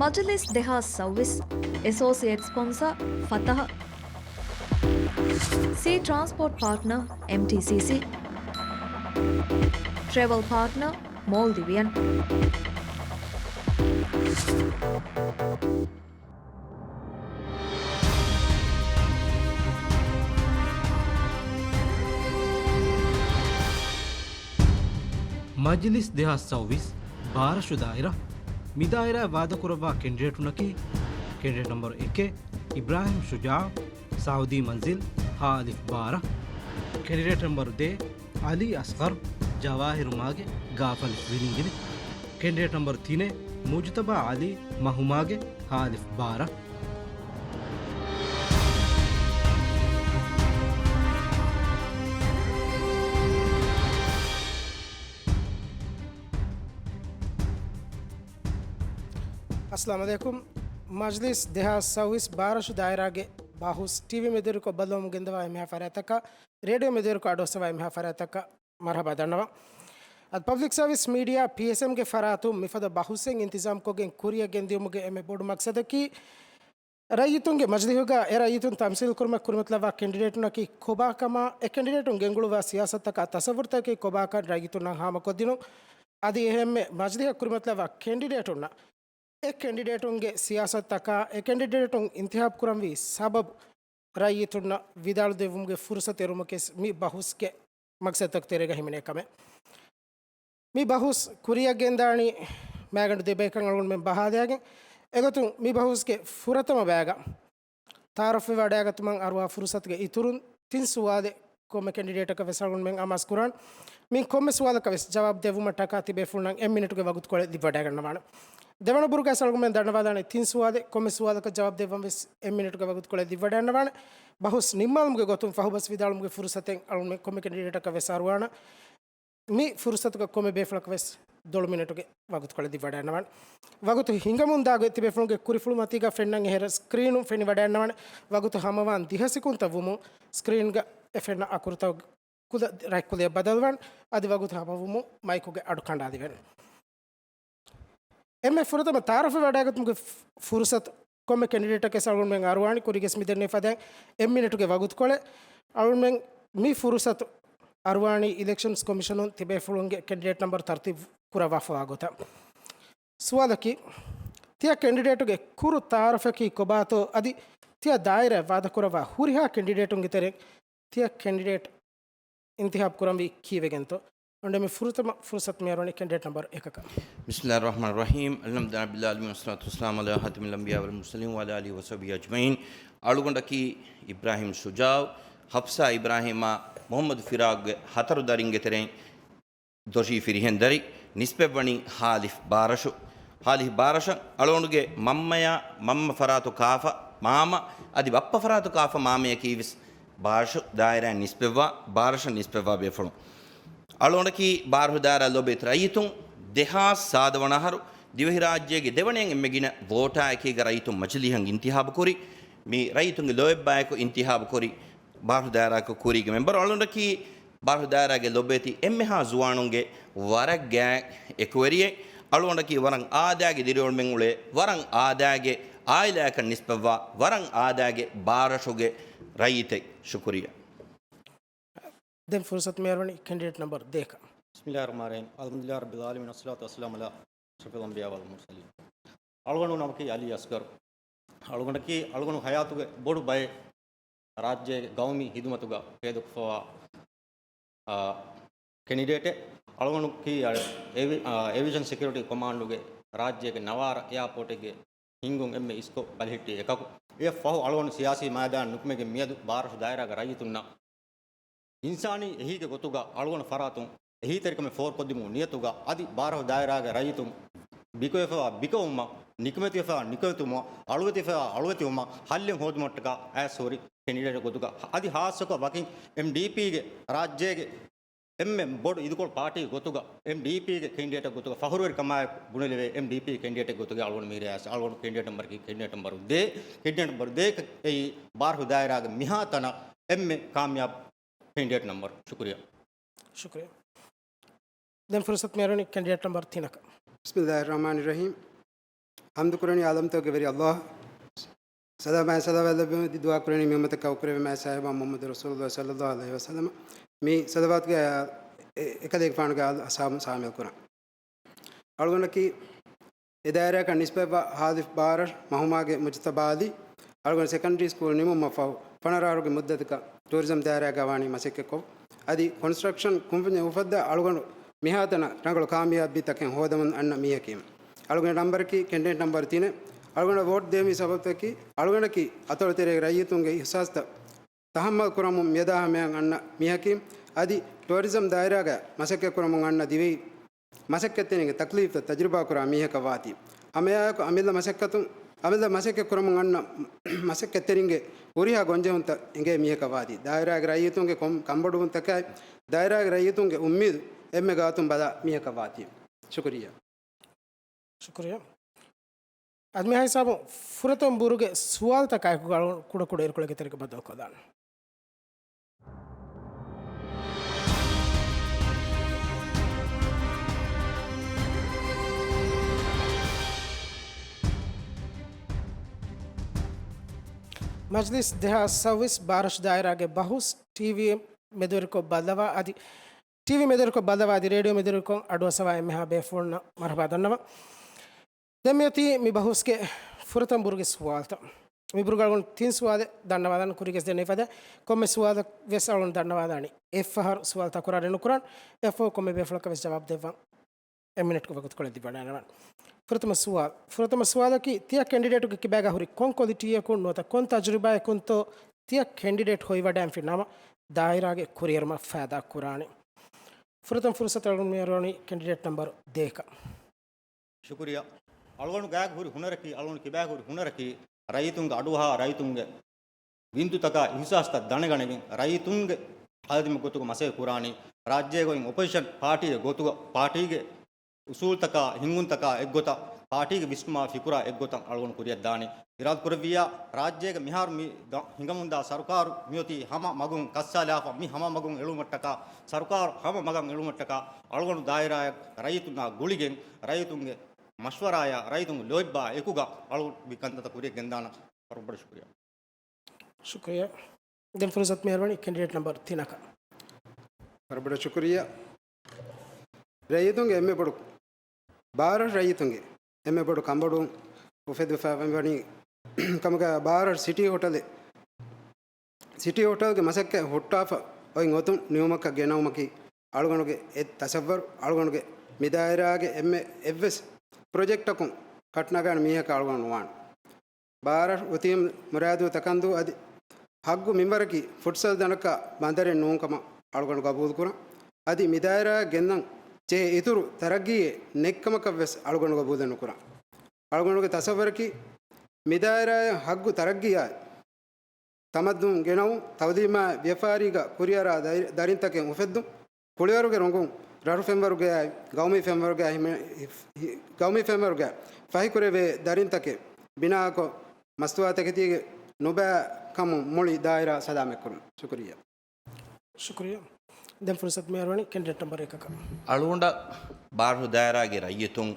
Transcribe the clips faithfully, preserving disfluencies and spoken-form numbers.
މަޖިލިސް ދެހާސް ސައުވީސް، އެސޯސިއޭޓް ސްޕޮންސަރ ފަތަހަ، ސީ ޓްރާންސްޕޯޓް ޕާޓްނަރ އެމްޓީސީސީ، ޓްރެވަލް ޕާޓްނަރ މޯލްޑިވިއަން. މަޖިލިސް ދެހާސް ސައުވީސް ބާރަށު ދާއިރާ. މި ދާއިރާ ވާދަކުރައްވާ ކެންޑިޑޭޓުންނަކީ، ކެންޑިޑޭޓް ނަމްބަރު އެކެއް، އިބްރާހިމް ޝުޖާއު، ސައުދީ މަންޒިލް، ހާ އަލިފް ބާރަ. ކެންޑިޑޭޓް ނަމްބަރު ދޭއް، އަލީ އަސްޣަރު، ޖަވާހިރު މާގެ، ގާފަލި ވިލިނގިނި. ކެންޑިޑޭޓް ނަމްބަރު ތިނެއް، މުޖުތަބާ އަލީ، މަހުމާގެ، ހާ އަލިފް ބާރަ. އައްސަލާމު ޢަލައިކުމް. މަޖްލިސް ދެހާސް ސައުވީސް ބާރަށު ދާއިރާގެ ބަހުސް ޓީވީ މެދުވެރިކޮށް ބައްލަވަމުން ގެންދަވާ އެންމެހާ ފަރާތްތަކަށް، ރޭޑިއޯ މެދުވެރިކޮށް އަޑުއައްސަވާ އެންމެހާ ފަރާތްތަކަށް މަރުޙަބާ ދަންނަވަން. އަދި ޕަބްލިކް ސަރވިސް މީޑިއާ، ޕީއެސްއެމްގެ ފަރާތުން މިފަދަ ބަހުސްއެއް އިންތިޒާމްކޮށްގެން ކުރިއަށް ގެންދިޔުމުގެ އެންމެ ބޮޑު މަޤްޞަދަކީ، ރައްޔިތުންގެ މަޖިލީހުގަ އެ ރައްޔިތުން ތަމްސީލް ކުރުމަށް ކުރިމަތިލައްވާ ކެންޑިޑޭޓުންނަކީ ކޮބާކަމާ، އެ ކެންޑިޑޭޓުން ގެންގުޅުއްވާ ސިޔާސަތުތަކާ ތަސައްވުރުތަކަކީ ކޮބާކަން ރައްޔިތުންނަށް ހާމަކޮށްދިނުން. އަދި އެހެންމެ މަޖިލީހަށް ކުރިމަތިލައްވާ ކެންޑިޑޭޓުންނަށް އެ ކެންޑިޑޭޓުންގެ ސިޔާސަތުތަކާ އެ ކެންޑިޑޭޓުން އިންތިހާބު ކުރަންވީ ސަބަބު ރައްޔިތުންނަށް ވިދާޅުދެއްވުމުގެ ފުރުސަތު އެރުމަކީ މި ބަހުސްގެ މަޤްޞަދުތަކު ތެރޭގަ ހިމެނޭ ކަމެއް. މި ބަހުސް ކުރިއަށް ގެންދާނީ މާގަނޑު ދެ ބަޔަކަށް އަޅުގަނޑުމެން ބަހާލައިގެން. އެގޮތުން މި ބަހުސްގެ ފުރަތަމަ ބަޔަކަށް ތަޢާރަފްވެވަޑައިގަތުމަށް އަރުވާ ފުރުސަތުގެ އިތުރުން ތިން ސުވާލެއް ކޮންމެ ކެންޑިޑޭޓަކަށް ވެސް އަޅުގަނޑުމެން އަމާޒު ކުރާން. މި ކޮންމެ ސުވާލަކަށް ވެސް ޖަވާބު ދެއްވުމަށް ޓަކާ ތިބޭފުޅުންނަށް އެއް މިނިޓުގެ ވަގުތުކޮޅެއް ލިބިވަޑައިގަންނަވާނެ. ދެވަނަ ބުރުގައި އަޅުގަނޑުމެން ދަންނަވާލާނެ ތިން ސުވާލެއް، ކޮންމެ ސުވާލަކަށް ޖަވާބު ދެއްވަން ވެސް އެއް މިނިޓުގެ ވަގުތުކޮޅެއް ލިބިވަޑައިގަންނަވާނެ. ބަހުސް ނިންމާލުމުގެ ގޮތުން ފަހުބަސް ވިދާޅުމުގެ ފުރުސަތެއް އަޅުގަނޑުމެން ކޮންމެ ކެންޑިޑޭޓަކަށް ވެސް އަރުވާނަ. މި ފުރުސަތުގަ ކޮންމެ ބޭފުޅަކަށް ވެސް ދޮޅު މިނެޓުގެ ވަގުތުކޮޅެއް ލިބިވަޑައިގަންނަވާނެ. ވަގުތު ހިނގަމުންދާ ގޮތް ތިބޭފުޅުންގެ ކުރިފުޅުމަތީގަ ފެންނަން އެހެރަ ސްކްރީނުން ފެނިވަޑައިގަންނަވާނެ. ވަގުތު ހަމަވާން ދިހަ ސެކުންތައް ވުމުން ސްކްރީންގަ އެ ފެންނަ އަކުރުތައް ކުލަ ރަތްކުލައަށް ބަދަލުވާން. އަދި ވަގުތު ހަމަވުމުން މައިކުގެ އަޑު ކަނޑާލެވޭނެ. އެންމެ ފުރަތަމަ ތަޢާރަފް ވެވަޑައިގަތުމުގެ ފު-، ފުރުސަތު ކޮންމެ ކެންޑިޑޭޓަކަށް ވެސް އަޅުގަނޑުމެން އަރުވާނީ ކުރީގެސް މިދެންނެވި ފަދައިން އެއް މިނެޓުގެ ވަގުތުކޮޅެއް. އަޅުގަނޑުމެން މި ފުރުސަތު އަރުވާނީ އިލެކްޝަންސް ކޮމިޝަނުން ތިބޭފުޅުންގެ ކެންޑިޑޭޓް ނަމްބަރު ތަރުތީބު ކުރައްވާފަވާ ގޮތަށް. ސުވާލަކީ، ތިޔަ ކެންޑިޑޭޓުގެ ކުރު ތަޢާރަފަކީ ކޮބާތޯ އަދި ތިޔަ ދާއިރާއަށް ވާދަކުރައްވާ ހުރިހާ ކެންޑިޑޭޓުންގެ ތެރެއިން ތިޔަ ކެންޑިޑޭޓް އިންތިހާބު ކުރަންވީ ކީއްވެގެންތޯ؟ އަޅުގަނޑު މި ފުރަތަމަ ފުރުސަތު މި އަރުވަނީ ކެންޑިޑޭޓް ނަމްބަރު އެކަކަށް. بسم الله الرحمن الرحيم. الحمد لله رب العالمين والصلاة والسلام على خاتم الأنبياء والمرسلين وعلى آله وصحبه أجمعين. އަޅުގަނޑަކީ އިބްރާހިމް ޝުޖާއު، ހަފްސާ އިބްރާހިމާ، މުޙައްމަދު ފިރާގުގެ ހަތަރު ދަރިންގެ ތެރެއިން ދޮށީ ފިރިހެން ދަރި ނިސްބަތްވަނީ ހާލިފް ބާރަށު. ހާލިފް ބާރަށަށް އަޅުގަނޑުގެ މަންމަޔާ، މަންމަ ފަރާތު ކާފަ މާމަ، އަދި ބައްޕަ ފަރާތު ކާފަ މާމަޔަކީ ވެސް ބާރަށު ދާއިރާއިން ނިސްބަތްވާ، ބާރަށަށް ނިސްބަތްވާ ބޭފުޅުން. އަޅުގަނޑަކީ ބާރަށު ދާއިރާ ލޯބިވެތި ރައްޔިތުން ދެހާސް ސާދަ ވަނަ އަހަރު ދިވެހިރާއްޖޭގެ ދެވަނައިން އެންމެ ގިނަ ވޯޓާއެކީގަ ރައްޔިތުން މަޖިލީހަށް އިންތިހާބު ކުރި، މި ރައްޔިތުންގެ ލޯތްބާއެކު އިންތިހާބު ކުރި ބާރަށު ދާއިރާއަކު ކުރީގެ މެންބަރު. އަޅުގަނޑަކީ ބާރަށު ދާއިރާގެ ލޮބުވެތި އެންމެހާ ޒުވާނުންގެ ވަރަށް ގާތް އެކުވެރިއެއް. އަޅުގަނޑަކީ ވަރަށް އާދައިގެ ދިރިއުޅުމެއް އުޅޭ، ވަރަށް އާދައިގެ އާއިލާއަކަށް ނިސްބަތްވާ، ވަރަށް އާދައިގެ ބާރަށުގެ ރައްޔިތެއް. ޝުކުރިއްޔާ. ދެން ފުރުސަތު މި އަރުވަނީ ކެންޑިޑޭޓް ނަމްބަރު ދޭކަށް. بسم الله الرحمن الرحيم. الحمد لله رب العالمين والصلاة والسلام على أشرف الأنبياء والمرسلين. އަޅުގަނޑު ނަމަކީ އަލީ އަސްގަރު. އަޅުގަނޑަކީ އަޅުގަނޑު ހަޔާތުގެ ބޮޑު ބައެއް ރާއްޖޭގެ ގައުމީ ހިދުމަތުގަ ފޭދަކޮށްފަވާ، އާ، ކެންޑިޑޭޓެއް. އަޅުގަނޑަކީ އެވި-، އާ، އެވިއޭޝަން ސެކިއުރިޓީ ކޮމާންޑުގެ ރާއްޖޭގެ ނަވާރަ އެއާޕޯޓެއްގެ ހިންގުން އެންމެ އިސްކޮށް ބަލިހިއްޓި އެކަކު. އެއަށްފަހު އަޅުގަނޑު ސިޔާސީ މައިދާނަށް ނުކުމެގެން މިއަދު ބާރަށު ދާއިރާގެ ރައްޔިތުންނަށް އިންސާނީ އެހީގެ ގޮތުގަ އަޅުގަނޑު ފަރާތުން އެހީތެރިކަމެއް ފޯރުކޮށްދިނުމުގެ ނިޔަތުގަ އަދި ބާރަށު ދާއިރާގެ ރައްޔިތުން ބިކޮށްފަވާ ބިކަމުމަށް، ނިކަމެތިވެފަވާ ނިކަމެތިވުމަށް، އަޅުވެތިވެފަވާ އަޅުވެތިވުމަށް ހައްލެއް ހޯދުމަށްޓަކާ އައިސް ހުރި ކެންޑިޑޭޓެއް ގޮތުގަ އަދި ހާއްސަކޮށް ވަކިން އެމްޑީޕީގެ ރާއްޖޭގެ އެންމެ ބޮޑު އިދިކޮޅު ޕާޓީ ގޮތުގަ އެމްޑީޕީގެ ކެންޑިޑޭޓެއް ގޮތުގަ ފަހުރުވެރިކަމާއެކު ބުނެލެވޭ އެމްޑީޕީ ކެންޑިޑޭޓެއް ގޮތުގަ އަޅުގަނޑު މިހިރަ އަޅުގަނޑު ކެންޑިޑޭޓް ނަމްބަރަކީ ކެންޑިޑޭޓް ނަމްބަރު ދޭއް، ކެންޑިޑޭޓް ނަމްބަރު ދޭއް އެއީ ބާރަށު ދާއިރާގެ މިހާ ތަނަށް އެންމެ ކާމިޔާބު ކެންޑިޑޭޓް ނަމްބަރު. ޝުކުރިއްޔާ. ޝުކުރިއްޔާ. ދެން ފުރުސަތު މި އަރުވަނީ ކެންޑިޑޭޓް ނަމްބަރު ތިނަކަށް. بسم الله الرحمن الرحيم. ޙަމްދު ކުރަނީ ޢާލަމްތަކުގެ ވެރި ﷲ. ސަލާމާއި ސަލާމް ލެއްވުމަށް ދުޢާ ކުރަނީ މި އުއްމަތަކަށް އުކުރެވޭ މާތް ސާހިބާ މުޙައްމަދު ރަސޫލުﷲ ޞައްލައްލާހު ޢަލައިހި ވަސައްލަމަ. މި ޞަލަވާތުގެ އެ، އެކަލޭގެފާނުގެ އާލު އަޞްޙާބުން ޝާމިލް ކުރަން. އަޅުގަނޑަކީ އެ ދާއިރާއަކަށް ނިސްބަތްވާ ހާދިފް ބާރަށް މަހުމާގެ މުޖުތަބާ ޢަލީ، އަޅުގަނޑު ސެކަންޑަރީ ސްކޫލް ނިމުމަށްފަހު، ފަނަރަ އަހަރުގެ މުއްދަތަކަށް ޓޫރިޒަމް ދާއިރާގަ ވާނީ މަސައްކަތްކޮށް، އަދި ކޮންސްޓްރަކްޝަން ކުންފުންޏެއް އުފައްދާ އަޅުގަނޑު މިހާތަނަށް ރަނގަޅު ކާމިޔާބީ ތަކެއް ހޯދަމުން އަންނަ މީހަކީ. އަޅުގަނޑު ނަންބަރަކީ ކެންޑިޑޭޓް ނަންބަރު ތިނެއް. އަޅުގަނޑަށް ވޯޓް ދޭންވީ ސަބަބުތަކީ، އަޅުގަނޑަކީ އަތޮޅު ތެރޭގެ ރައްޔިތުންގެ އިޙްސާސްތައް ތަޙައްމަލް ކުރަމުން މިއަދާ ހަމަޔަށް އަންނަ މީހަކީ، އަދި ޓޫރިޒަމް ދާއިރާގަ މަސައްކަތް ކުރަމުން އަންނަ ދިވެހި މަސައްކަތްތެރިންގެ ތަކްލީފްތައް ތަޖުރިބާ ކުރާ މީހަކަށް ވާތީ، ހަމައެއާއެކު އަމިއްލަ މަސައްކަތުން، އަމިއްލަ މަސައްކަތް ކުރަމުން އަންނަ މަސައްކަތްތެރިންގެ ހުރިހާ ގޮންޖެހުންތައް އެނގޭ މީހަކަށް ވާތީ، ދާއިރާގެ ރައްޔިތުންގެ ކޮން-، ކަންބޮޑުވުންތަކާއި، ދާއިރާގެ ރައްޔިތުންގެ އުއްމީދު އެންމެ ގާތުން ބަލާ މީހަކަށް ވާތީ. ޝުކުރިއްޔާ. ޝުކުރިއްޔާ. އަދި މިހާ ހިސާބުން ފުރަތަމަ ބުރުގެ ސުވާލުތަކާއެކު އަޅުގަނޑު ކުޑަކުޑަ އިރުކޮޅެއްގެ ތެރޭގަ ބައްދަލުކޮށްލާނަން. މަޖްލިސް ދެހާސް ސައުވީސް ބާރަށު ދާއިރާގެ ބަހުސް ޓީވީ މެދުވެރިކޮށް ބައްލަވާ އަދި، ޓީވީ މެދުވެރިކޮށް ބައްލަވާ އަދި ރޭޑިއޯ މެދުވެރިކޮށް އަޑުއައްސަވާ އެންމެހާ ބޭފުޅުންނަށް މަރުޙަބާ ދަންނަވަން. ދެން މިއޮތީ މި ބަހުސްގެ ފުރަތަމަ ބުރުގެ ސުވާލުތައް. މި ބުރުގަ އަޅުގަނޑު ތިން ސުވާލެއް ދަންނަވާލަން ކުރީގެސް ދެންނެވިފަދަ ކޮންމެ ސުވާލަށް ވެސް އަޅުގަނޑު ދަންނަވާލާނީ އެއްފަހަރު ސުވާލު ތަކުރާރެއް ނުކުރަން. އެއަށްފަހު ކޮންމެ ބޭފުޅަކަށް ވެސް ޖަވާބު ދެއްވަން އެއް މިނެޓްގެ ވަގުތުކޮޅެއް ލިބިވަޑައިގަންނަވާނެ. ފުރަތަމަ ސުވާލު. ފުރަތަމަ ސުވާލަކީ ތިޔަ ކެންޑިޑޭޓުގެ ކިބާގަ ހުރި ކޮން ކޮލިޓީއަކުން ނުވަތަ ކޮން ތަޖުރިބާއަކުންތޯ ތިޔަ ކެންޑިޑޭޓް ހޮވިވަޑައިންފި ނަމަ ދާއިރާގެ ކުރިއެރުމަށް ފައިދާ ކުރާނީ؟ ފުރަތަމަ ފުރުސަތު އަޅުގަނޑު މި އަރުވަނީ ކެންޑިޑޭޓް ނަންބަރު ދޭކަށް. ޝުކުރިއްޔާ. އަޅުގަނޑު ގާގަ ހުރި ހުނަރަކީ، އަޅުގަނޑު ކިބާގަ ހުރި ހުނަރަކީ، ރައްޔިތުންގެ އަޑުއަހާ، ރައްޔިތުންގެ ވިންތުތަކާ އިހުސާސްތައް ދަނެގަނެގެން، ރައްޔިތުންގެ ހަލަތުގެ ގޮތުގަ މަސައްކަތް ކުރާނީ. ރާއްޖޭގަ އޮތް އޮޕޮޒިޝަން ޕާޓީގެ ގޮތުގަ، ޕާޓީގެ އުސޫލުތަކާ، ހިންގުންތަކާ އެއްގޮތަށް، ޕާޓީގެ ވިސްނުމާ ފިކުރާ އެއްގޮތަށް އަޅުގަނޑު ކުރިއަށްދާނީ. އިރާދަކުރެއްވިއްޔާ، ރާއްޖޭގަ މިހާރު މި ދަ-، ހިނގަމުންދާ ސަރުކާރު މިއޮތީ ހަމަ މަގުން ކައްސާލާފަ، މި ހަމަ މަގުން އެޅުމަށްޓަކާ، ސަރުކާރު ހަމަ މަގަށް އެޅުމަށްޓަކާ، އަޅުގަނޑު ދާއިރާއަށް ރައްޔިތުންނާ ގުޅިގެން، ރައްޔިތުންގެ މަޝްވަރާޔާ، ރައްޔިތުންގެ ލޯތްބާ އެކުގަ އަޅުގަނޑު މި ކަންތައްތައް ކުރިއަށް ގެންދާނަން. ވަރަށް ބޮޑަށް ޝުކުރިއްޔާ. ޝުކުރިއްޔާ. ދެން ފުރުސަތު މި އަރުވަނީ ކެންޑިޑޭޓް ނަންބަރު ތިނަކަށް. ވަރަށް ބޮޑަށް ޝުކުރިއްޔާ. ރައްޔިތުންގެ އެންމެ ބޮޑު، ބާރަށް ރައްޔިތުންގެ އެންމެ ބޮޑު ކަންބޮޑުވުން އުފެދިފައިވަނީ ކަމުގަ، ބާރަށް ސިޓީ ހޮޓަލެއް، ސިޓީ ހޮޓަލްގެ މަސައްކަތް ހުއްޓާފަ އޮތް އޮތުން ނިމުމަކަށް ގެނައުމަކީ އަޅުގަނޑުގެ އެއް ތަސައްވަރު، އަޅުގަނޑުގެ މި ދާއިރާގެ އެންމެ އެއްވެސް ޕްރޮޖެކްޓަކުން ކަޓްނަގާނެ މީހަކަށް އަޅުގަނޑު ނުވާނެ. ބާރަށް އޮތީ މުރާދު ތަކަންދޫ އަދި ހައްގު މިންވަރަކީ ފުޓްސަލް ދަނޑަކާ ބަނދަރެއް ނޫންކަމަށް އަޅުގަނޑު ގަބޫލުކުރަން. އަދި މި ދާއިރާއަށް ގެންނަން ޖެހޭ އިތުރު ތަރައްގީއެއް ނެތްކަމަކަށް ވެސް އަޅުގަނޑު ގަބޫލެއް ނުކުރަން. އަޅުގަނޑުގެ ތަސައްވަރަކީ މި ދާއިރާއަށް ހައްގު ތަރައްގީއާއި ތަމައްދުން ގެނައުން، ތައުލީމާއި ވިޔަފާރީގަ ކުރިއަރާ ދަރި-، ދަރިންތަކެއް އުފެއްދުން، ކުޅިވަރުގެ ރޮނގުން ރަށު ފެންވަރުގައި، ގައުމީ ފެންވަރުގައި ހިމެ-، ހި-، ހި-، ގައުމީ ފެންވަރުގައި ފަހިކުރެވޭ ދަރިންތަކެއް ބިނާކޮށް، މަސްތުވާތަކެތީގެ ނުބައި ކަމުން މުޅި ދާއިރާ ސަލާމަތްކުރުން. ޝުކުރިއްޔާ. ޝުކުރިއްޔާ. ޝުކުރިއްޔާ. ދެން ފުރުސަތު މި އަރުވަނީ ކެންޑިޑޭޓް ނަންބަރު އެކަކަށް. އަޅުގަނޑަށް ބާރަށު ދާއިރާގެ ރައްޔިތުން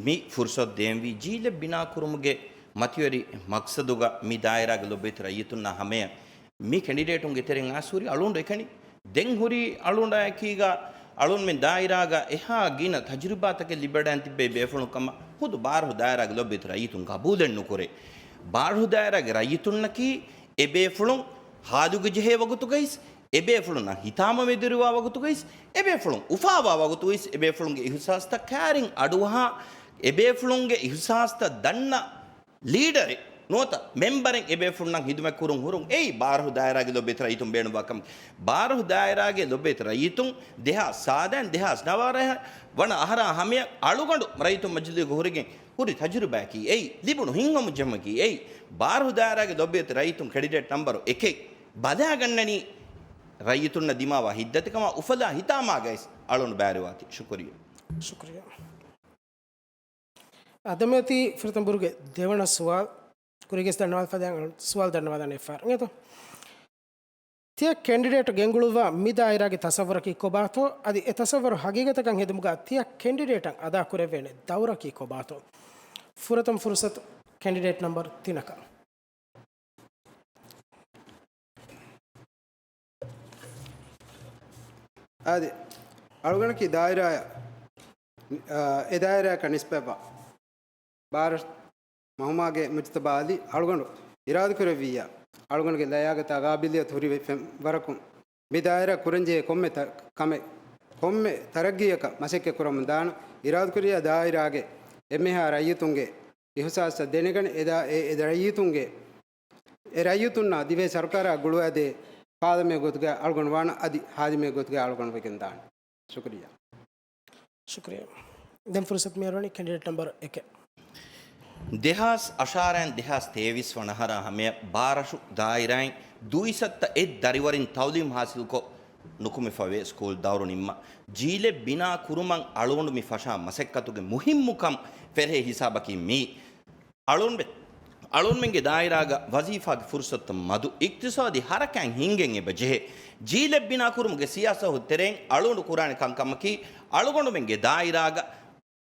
މި ފުރުސަތު ދޭންވީ ޖީލެއް ބިނާކުރުމުގެ މަތިވެރި މަޤްޞަދުގަ މި ދާއިރާގެ ލޮބުވެތި ރައްޔިތުންނާ ހަމަޔަށް މި ކެންޑިޑޭޓުންގެ ތެރެއިން އައިސް ހުރީ އަޅުގަނޑު އެކަނި. ދެން ހުރީ އަޅުގަނޑާއެކީގަ އަޅުންމެން ދާއިރާގަ އެހާ ގިނަ ތަޖުރިބާތަކެއް ލިބިވަޑައިގެން ތިއްބެވި ބޭފުޅުން ކަމަށް ހުދު ބާރަށު ދާއިރާގެ ލޮބުވެތި ރައްޔިތުން ގަބޫލެއް ނުކުރޭ. ބާރަށު ދާއިރާގެ ރައްޔިތުންނަކީ އެބޭފުޅުން ހާލުގަ ޖެހޭ ވަގުތުގައިސް، އެބޭފުޅުންނަށް ހިތާމަ މެދުވެރިވާ ވަގުތުގައިސް، އެބޭފުޅުން އުފާވާ ވަގުތުގައިސް، އެބޭފުޅުންގެ އިހުސާސްތައް ކައިރިން އަޑުއަހާ، އެބޭފުޅުންގެ އިހުސާސްތައް ދަންނަ ލީޑަރެއް ނުވަތަ މެމްބަރެއް އެބޭފުޅުންނަށް ހިދުމަތް ކުރުން ހުރުން އެއީ ބާރަށު ދާއިރާގެ ލޮބުވެތި ރައްޔިތުން ބޭނުންވާ ކަމެއް. ބާރަށު ދާއިރާގެ ލޮބުވެތި ރައްޔިތުން ދެހާސް ސާދައިން ދެހާސް ނަވާރަ ވަނަ އަހަރާ ހަމަޔަށް އަޅުގަނޑު ރައްޔިތުން މަޖިލީހުގަ ހުރެގެން ހުރި ތަޖުރިބާއަކީ އެއީ، ލިބުނު ހިތްހަމަޖެހުމަކީ އެއީ، ބާރަށު ދާއިރާގެ ލޮބުވެތި ރައްޔިތުން ކެންޑިޑޭޓް ނަންބަރު އެކެއް ބަލާގަންނަނީ ރައްޔިތުންނަށް ދިމާވާ ހިތްދަތިކަމާ އުފަލާ ހިތާމާގައި އަޅުން ބައިވެރިވާތީ. ޝުކުރިއްޔާ. ޝުކުރިއްޔާ. އާދެ، މިއޮތީ ފުރަތަމަ ބުރުގެ ދެވަނަ ސުވާލު. ކުރީގެސް ދަންނަވާލަ ފަދައިން ސުވާލު ދަންނަވާލާނެ އެއްފަހަރު އިނގޭތޯ. ތިޔަ ކެންޑިޑޭޓު ގެންގުޅުއްވާ މި ދާއިރާގެ ތަސައްވަރަކީ ކޮބާތޯ؟ އަދި އެ ތަސައްވަރު ހަގީގަތަކަށް ހެދުމުގަ ތިޔަ ކެންޑިޑޭޓަށް އަދާކުރެވޭނެ ދައުރަކީ ކޮބާތޯ؟ ފުރަތަމަ ފުރުސަތު ކެނޑިޑޭޓް ނަމްބަރު ތިނަކަށް. އަދި އަޅުގަނޑަކީ ދާއިރާއަށް، އާ، އެ ދާއިރާއަކަށް ނިސްބަތްވާ ބާރަށު މަހުމާގެ މުޖުތަބާ އަލީ އަޅުގަނޑު އިރާދަކުރެއްވިއްޔާ، އަޅުގަނޑުގެ ލަޔާގަތާ ގާބިލިއްޔަތު ހުރި ފެން ވަރަކުން މި ދާއިރާ ކުރަންޖެހޭ ކޮންމެ ތަ-، ކަމެއް، ކޮންމެ ތަރައްގީއަކަށް މަސައްކަތް ކުރަމުން ދާނަން. އިރާދަކުރިއްޔާ ދާއިރާގެ އެންމެހާ ރައްޔިތުންގެ އިހުސާސްތައް ދެނެގަނެ، އެ ދާ-، އެ، އެ ރައްޔިތުންގެ، އެ ރައްޔިތުންނާ ދިވެހި ސަރުކާރާ ގުޅުވާދޭ ޚާދަމެއް ގޮތުގައި އަޅުގަނޑު ވާނަން، އަދި ޚާދިމެއް ގޮތުގައި އަޅުގަނޑު ވެގެން ދާނަން. ޝުކުރިއްޔާ. ޝުކުރިއްޔާ. ދެން ފުރުސަތު މިއަރުވަނީ ކެނޑިޑޭޓް ނަމްބަރު އެކެއް. ދެހާސް އަށާރައިން ދެހާސް ތޭވީސް ވަނަ އަހަރާ ހަމަޔަށް ބާރަށު ދާއިރާއިން ދުއިސައްތަ އެއް ދަރިވަރިން ތައުލީމް ހާސިލްކޮށް ނުކުމެފަވޭ ސްކޫލް ދައުރު ނިންމާ. ޖީލެއް ބިނާ ކުރުމަށް އަޅުގަނޑު މި ފަށާ މަސައްކަތުގެ މުހިއްމުކަން ފެށޭ ހިސާބަކީ މި. އަޅުން-، އަޅުންމެންގެ ދާއިރާގަ ވަޒީފާގެ ފުރުސަތުތައް މަދު، އިޤްތިޞާދީ ހަރަކާތް ހިންގެން އެބަ ޖެހޭ. ޖީލެއް ބިނާ ކުރުމުގެ ސިޔާސަތު ތެރެއިން އަޅުގަނޑު ކުރާނެ ކަންކަމަކީ، އަޅުގަނޑުމެންގެ ދާއިރާގަ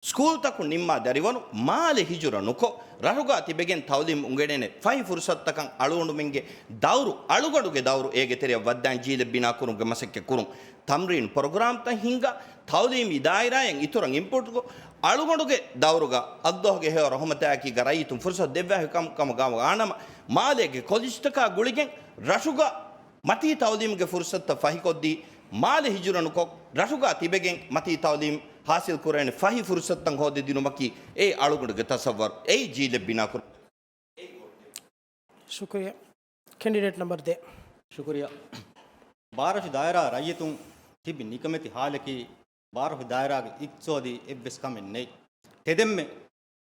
ސްކޫލްތަކުން ނިންމާ ދަރިވަރު މާލެ ހިޖުރަ ނުކޮށް، ރަށުގާ ތިބެގެން ތައުލީމް އުނގެނޭނެ ފަހި ފުރުސަތުތަކަށް އަޅުގަނޑުމެންގެ ދައުރު، އަޅުގަނޑުގެ ދައުރު އޭގެ ތެރެއަށް ވައްދާން ޖީލެއް ބިނާ ކުރުމުގެ މަސައްކަތް ކުރުން. ތަމްރީން ޕްރޮގްރާމްތައް ހިންގާ، ތައުލީމީ ދާއިރާއިން އިތުރަށް އިންޕުޓްކޮށް، އަޅުގަނޑުގެ ދައުރުގަ އައްލާހުގެ ހެޔޮ ރަހުމަތާއެކީގަ ރައްޔިތުން ފުރުސަތު ދެއްވާ ކަމަށް ގަމުގަ ވާނަމަ، މާލޭގެ ކޮލެޖްތަކާ ގުޅިގެން ރަށުގަ މަތީ ތައުލީމުގެ ފުރުސަތުތައް ފަހިކޮށްދީ، މާލެ ހިޖުރަ ނުކޮށް، ރަށުގަ ތިބެގެން މަތީ ތައުލީމް ހާސިލް ކުރޭނެ ފަހި ފުރުސަތުތައް ހޯދެދިނުމަކީ އެ އަޅުގަނޑުގެ ތަސައްވަރު. އެއީ ޖީލެއް ބިނާކުރުން. ޝުކުރިއްޔާ. ކެނޑިޑޭޓް ނަމްބަރު ދެ. ޝުކުރިއްޔާ. ބާރަށު ދާއިރާ ރައްޔިތުން ތިބި ނިކަމެތި ހާލަކީ، ބާރަށު ދާއިރާގެ އިޤްތިޞާދީ އެއްވެސް ކަމެއް ނެތް. ތެދެއްމެ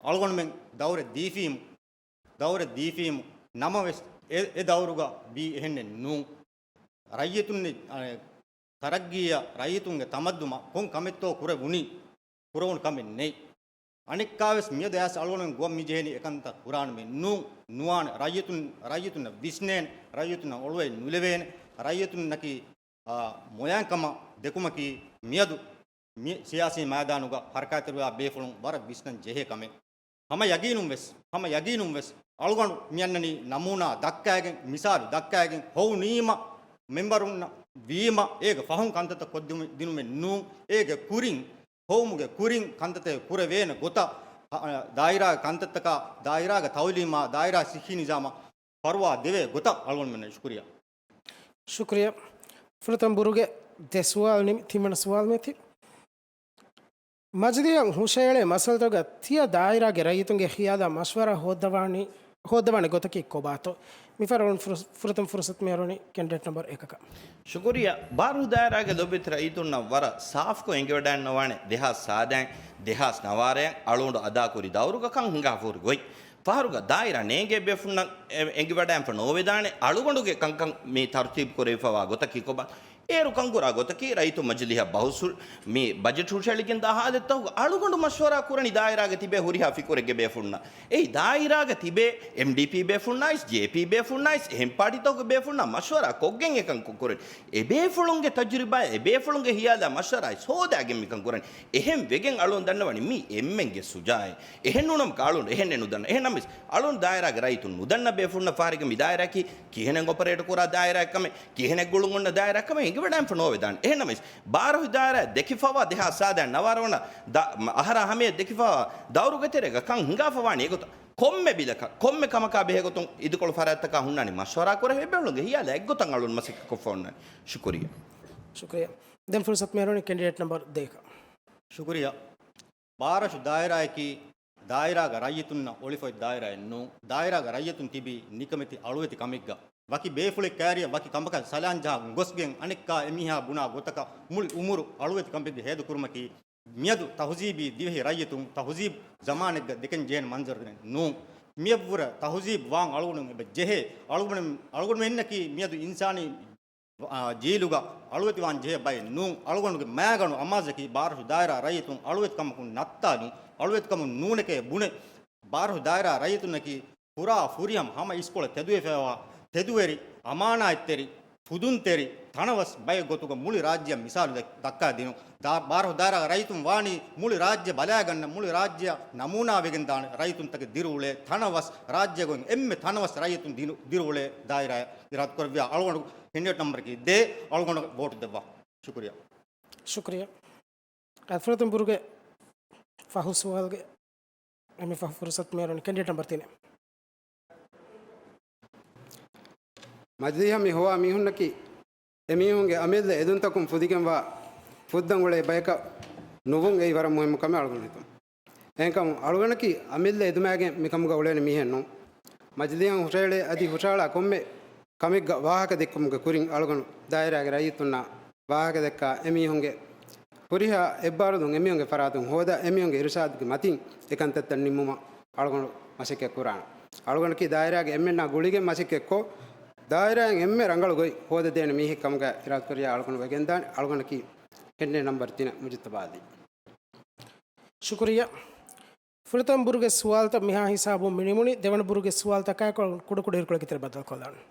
އަޅުގަނޑުމެން ދައުރެއް ދީފީމު، ދައުރެއް ދީފީމު، ނަމަވެސް އެ، އެ ދައުރުގަ ވީ އެހެންނެއް ނޫން. ރައްޔިތުން، އަ، ތަރައްގީއަށް ރައްޔިތުންގެ ތަމައްދުމަށް ކޮން ކަމެއްތޯ ކުރެވުނީ؟ ކުރެވުނު ކަމެއް ނެތް. އަނެއްކާވެސް މިއަދު އައިސް އަޅުގަނޑުމެން ގޮވަން މި ޖެހެނީ އެކަންތައް ކުރާނަމޭ ނޫން، ނުވާނެ. ރައްޔިތުން، ރައްޔިތުންނަށް ވިސްނޭނެ، ރައްޔިތުންނަށް އޮޅުވައި ނުލެވޭނެ، ރައްޔިތުންނަކީ، އާ، މޮޔައިން ކަމަށް ދެކުމަކީ މިއަދު މި ސިޔާސީ މައިދާނުގަ ހަރަކާތްތެރިވާ ބޭފުޅުން ވަރަށް ވިސްނަން ޖެހޭ ކަމެއް. ހަމަ ޔަގީނުން ވެސް، ހަމަ ޔަގީނުން ވެސް އަޅުގަނޑު މިއަންނަނީ ނަމޫނާ ދައްކައިގެން، މިސާލު ދައްކައިގެން، ހޮވުނީމަ މެމްބަރުންނަށް ވީމަ އޭގެ ފަހުން ކަންތައްތައް ކޮށްދިނުމެއް، ދިނުމެއް ނޫން. އޭގެ ކުރިން، ހޮވުމުގެ ކުރިން ކަންތައްތައް ކުރެވޭނެ ގޮތަށް، އަ، އަ، ދާއިރާގެ ކަންތައްތަކާ، ދާއިރާގެ ތައުލީމާ، ދާއިރާ ސިއްހީ ނިޒާމަށް ފަރުވާ ދެވޭ ގޮތަށް އަޅުގަނޑުމެންނަށް ޝުކުރިއްޔާ. ޝުކުރިއްޔާ. ފުރަތަމަ ބުރުގެ ދެ ސުވާލު ނިމި، ތިންވަނަ ސުވާލު މިއޮތީ. މަޖިލީހަށް ހުށައެޅޭ މައްސަލަތަކުގަ ތިޔަ ދާއިރާގެ ރައްޔިތުންގެ ޚިޔާލާ މަޝްވަރާ ހޯއްދަވާނީ، ހޯއްދަވާނެ ގޮތަކީ ކޮބާތޯ؟ މިފަހަރު ފުރުސ-، ފުރަތަމަ ފުރުސަތު މިއަރުވަނީ ކެނޑިޑޭޓް ނަމްބަރު އެކަކަށް. ޝުކުރިއްޔާ. ބާރަށު ދާއިރާގެ ލޮބުވެތި ރައްޔިތުންނަށް ވަރަށް ސާފުކޮށް އެނގިވަޑައިންނަވާނެ، ދެހާސް ސާދައިން ދެހާސް ނަވާރައިން އަޅުގަނޑު އަދާކުރި ދައުރުގަ ކަން ހިނގާފަ ހުރި ގޮތް. ފަހަރުގަ ދާއިރާ ނޭނގޭ ބޭފުޅުންނަށް އެ-، އެނގިވަޑައިންފަ ނޯވެދާނެ، އަޅުގަނޑުގެ ކަންކަން މި ތަރުތީބު ކުރެވިފަވާ ގޮތަކީ ކޮބާ؟ އޭރު ކަންކުރާ ގޮތަކީ، ރައްޔިތު މަޖިލީހަށް ބަހުސް މި ބަޖެޓް ހުށައެޅިގެންދާ ހާލަތްތަކުގަ އަޅުގަނޑު މަޝްވަރާ ކުރަނީ ދާއިރާގަ ތިބޭ ހުރިހާ ފިކުރެއްގެ ބޭފުޅުންނާ. އެއީ ދާއިރާގަ ތިބޭ އެމްޑީޕީ ބޭފުޅުންނާއިސް، ޖޭޕީ ބޭފުޅުންނާއިސް، އެހެން ޕާޓީތަކުގެ ބޭފުޅުންނާ މަޝްވަރާ ކޮށްގެން އެކަން ކު-، ކުރަނީ. އެބޭފުޅުންގެ ތަޖުރިބާ، އެބޭފުޅުންގެ ހިޔާލާ މަޝްވަރާ އިސް ހޯދާގެން މިކަން ކުރަނީ. އެހެން ވެގެން އަޅުން ދަންނަވަނީ މީ އެންމެންގެ ސުޖާއެއް. އެހެން ނޫނަމަ އަޅުން އެހެންނެއް ނުދަންނަ. އެހެންނަމަވެސް އަޅުން ދާއިރާގެ ރައްޔިތުން ނުދަންނަ ބޭފުޅުންނަށް ފަހަރެއްގަ މި ދާއިރާއަކީ ކިހިނެއް އޮޕަރޭޓް ކުރާ ދާއިރާއެއް ކަމެއް، ކިހިނެއް ގުޅުން އޮންނަ ދާއިރާއެއް ކަމެއް އެނގިވަޑައިންފަ ނޯވެދާނެ. އެހެންނަމަވެސް ބާރަށު ދާއިރާ ދެކިފަވާ ދެހާސް ސާދައިން ނަވާރަ ވަނަ ދަ-، އަހަރާ ހަމަޔަށް ދެކިފަވާ ދައުރުގެ ތެރޭގަ ކަން ހިނގާފަ ވާނީ އެގޮތަށް. ކޮންމެ ބިލަކަށް، ކޮންމެ ކަމަކާ ބެހޭގޮތުން އިދިކޮޅު ފަރާތްތަކާ ހުންނާނީ މަޝްވަރާ ކުރެވޭ އެބޭފުޅުންގެ ހިޔާލާ އެއްގޮތަށް އަޅުން މަސައްކަތް ކޮށްފަ އޮންނާނީ. ޝުކުރިއްޔާ. ޝުކުރިއްޔާ. ދެން ފުރުސަތު މިއަރުވަނީ ކެނޑިޑޭޓް ނަމްބަރު ދޭކަށް. ޝުކުރިއްޔާ. ބާރަށު ދާއިރާއަކީ ދާއިރާގަ ރައްޔިތުންނަށް އޮޅިފައި ދާއިރާއެއް ނޫން. ދާއިރާގަ ރައްޔިތުން ތިބީ ނިކަމެތި އަޅުވެތި ކަމެއްގަ. ވަކި ބޭފުޅެއް ކައިރިއަށް ވަކި ކަމަކަށް ސަލާން ޖަހަން ގޮސްގެން އަނެއްކާ އެމީހާ ބުނާ ގޮތަކަށް މުޅި އުމުރު އަޅުވެތި ކަމެއްގަ ހޭދަކުރުމަކީ މިއަދު ތަހުޒީބީ ދިވެހި ރައްޔިތުން ތަހުޒީބު ޒަމާނެއްގަ ދެކެން ޖެހޭނެ މަންޒަރެއް ނޫން. މިއަށްވުރެ ތަހުޒީބު ވާން އަޅުގަނޑު އެބަ ޖެހޭ. އަޅުގަނޑު، އަޅުގަނޑުމެންނަކީ މިއަދު އިންސާނީ، އާ، ޖީލުގަ އަޅުވެތިވާން ޖެހޭ ބައެއް ނޫން. އަޅުގަނޑުގެ މައިގަނޑު އަމާޒަކީ ބާރަށު ދާއިރާ ރައްޔިތުން އަޅުވެތިކަމަކުން ނައްތާލުން. އަޅުވެތިކަމުން ނޫނެކޭ ބުނެ. ބާރަށު ދާއިރާ ރައްޔިތުންނަކީ ފުރާ ފުރިހަމަ ހަމަ އިސްކޮޅަށް ތެދުވެފައިވާ ތެދުވެރި އަމާނާތްތެރި ފުދުންތެރި ތަނަވަސް ބައެއް ގޮތުގަ މުޅި ރާއްޖެއަށް މިސާލު ދައް-، ދައްކާ ދިނުން. ދާ-، ބާރަށް ދާއިރާގެ ރައްޔިތުން ވާނީ މުޅި ރާއްޖެ ބަލާގަންނަ، މުޅި ރާއްޖެއަށް ނަމޫނާ ވެގެން ދާނެ ރައްޔިތުންތަކެއް ދިރިއުޅޭ ތަނަވަސް، ރާއްޖޭގަ އޮތް އެންމެ ތަނަވަސް ރައްޔިތުން ދިރި-، ދިރިއުޅޭ ދާއިރާއަށް އިރާދަކުރެއްވިޔާ އަޅުގަނޑު ކެންޑިޑޭޓް ނަމްބަރަކީ ދޭ، އަޅުގަނޑަށް ވޯޓު ދެއްވާ. ޝުކުރިއްޔާ. ޝުކުރިއްޔާ. އަދި ފުރަތަމަ ބުރުގެ ފަހު ސުވާލުގެ އެންމެ ފަހު ފުރުސަތު މިއަރުވަނީ ކެންޑިޑޭޓް ނަމްބަރު ތިނެއް. މަޖިލީހަށް މި ހޮވާ މީހުންނަކީ އެމީހުންގެ އަމިއްލަ އެދުންތަކުން ފުދިގެންވާ ފުއްދަން އުޅޭ ބަޔަކަށް ނުވުން އެއީ ވަރަށް މުހިއްމު ކަމެއް އަޅުގަނޑު ހިތުން. އެހެންކަމުން އަޅުގަނޑަކީ އަމިއްލަ އެދުމާގެން މިކަމުގަ އުޅޭނެ މީހެއް ނޫން. މަޖިލީހަށް ހުށައެޅޭ އަދި ހުށައަޅާ ކޮންމެ ކަމެއްގަ ވާހަކަ ދެއްކުމުގެ ކުރިން އަޅުގަނޑު ދާއިރާގެ ރައްޔިތުންނާ ވާހަކަ ދައްކާ އެމީހުންގެ ހުރިހާ އެއްބާރުލުން އެމީހުންގެ ފަރާތުން ހޯދާ އެމީހުންގެ އިރުޝާދުގެ މަތިން އެކަންތައްތައް ނިންމުމަށް އަޅުގަނޑު މަސައްކަތް ކުރާނަން. އަޅުގަނޑަކީ ދާއިރާގެ އެންމެންނާ ގުޅިގެން މަސައްކަތްކޮށް، ދާއިރާއިން އެންމެ ރަނގަޅު ގޮތް ހޯދަދޭނެ މީހެއް ކަމުގަ އިރާދަކުރިޔާ އަޅުގަނޑު ވެގެންދާނެ. އަޅުގަނޑަކީ ކެންޑިޑޭޓް ނަމްބަރު ތިނެއް މުޖުތަބާ އަލީ. ޝުކުރިއްޔާ. ފުރަތަމަ ބުރުގެ ސުވާލުތައް މިހާ ހިސާބުން މިނިމުނީ. ދެވަނަ ބުރުގެ ސުވާލުތަކާއެކު ކުޑަކުޑަ އިރުކޮޅަކީ ތެރެ ބައްދަލުކޮށްލާނަން.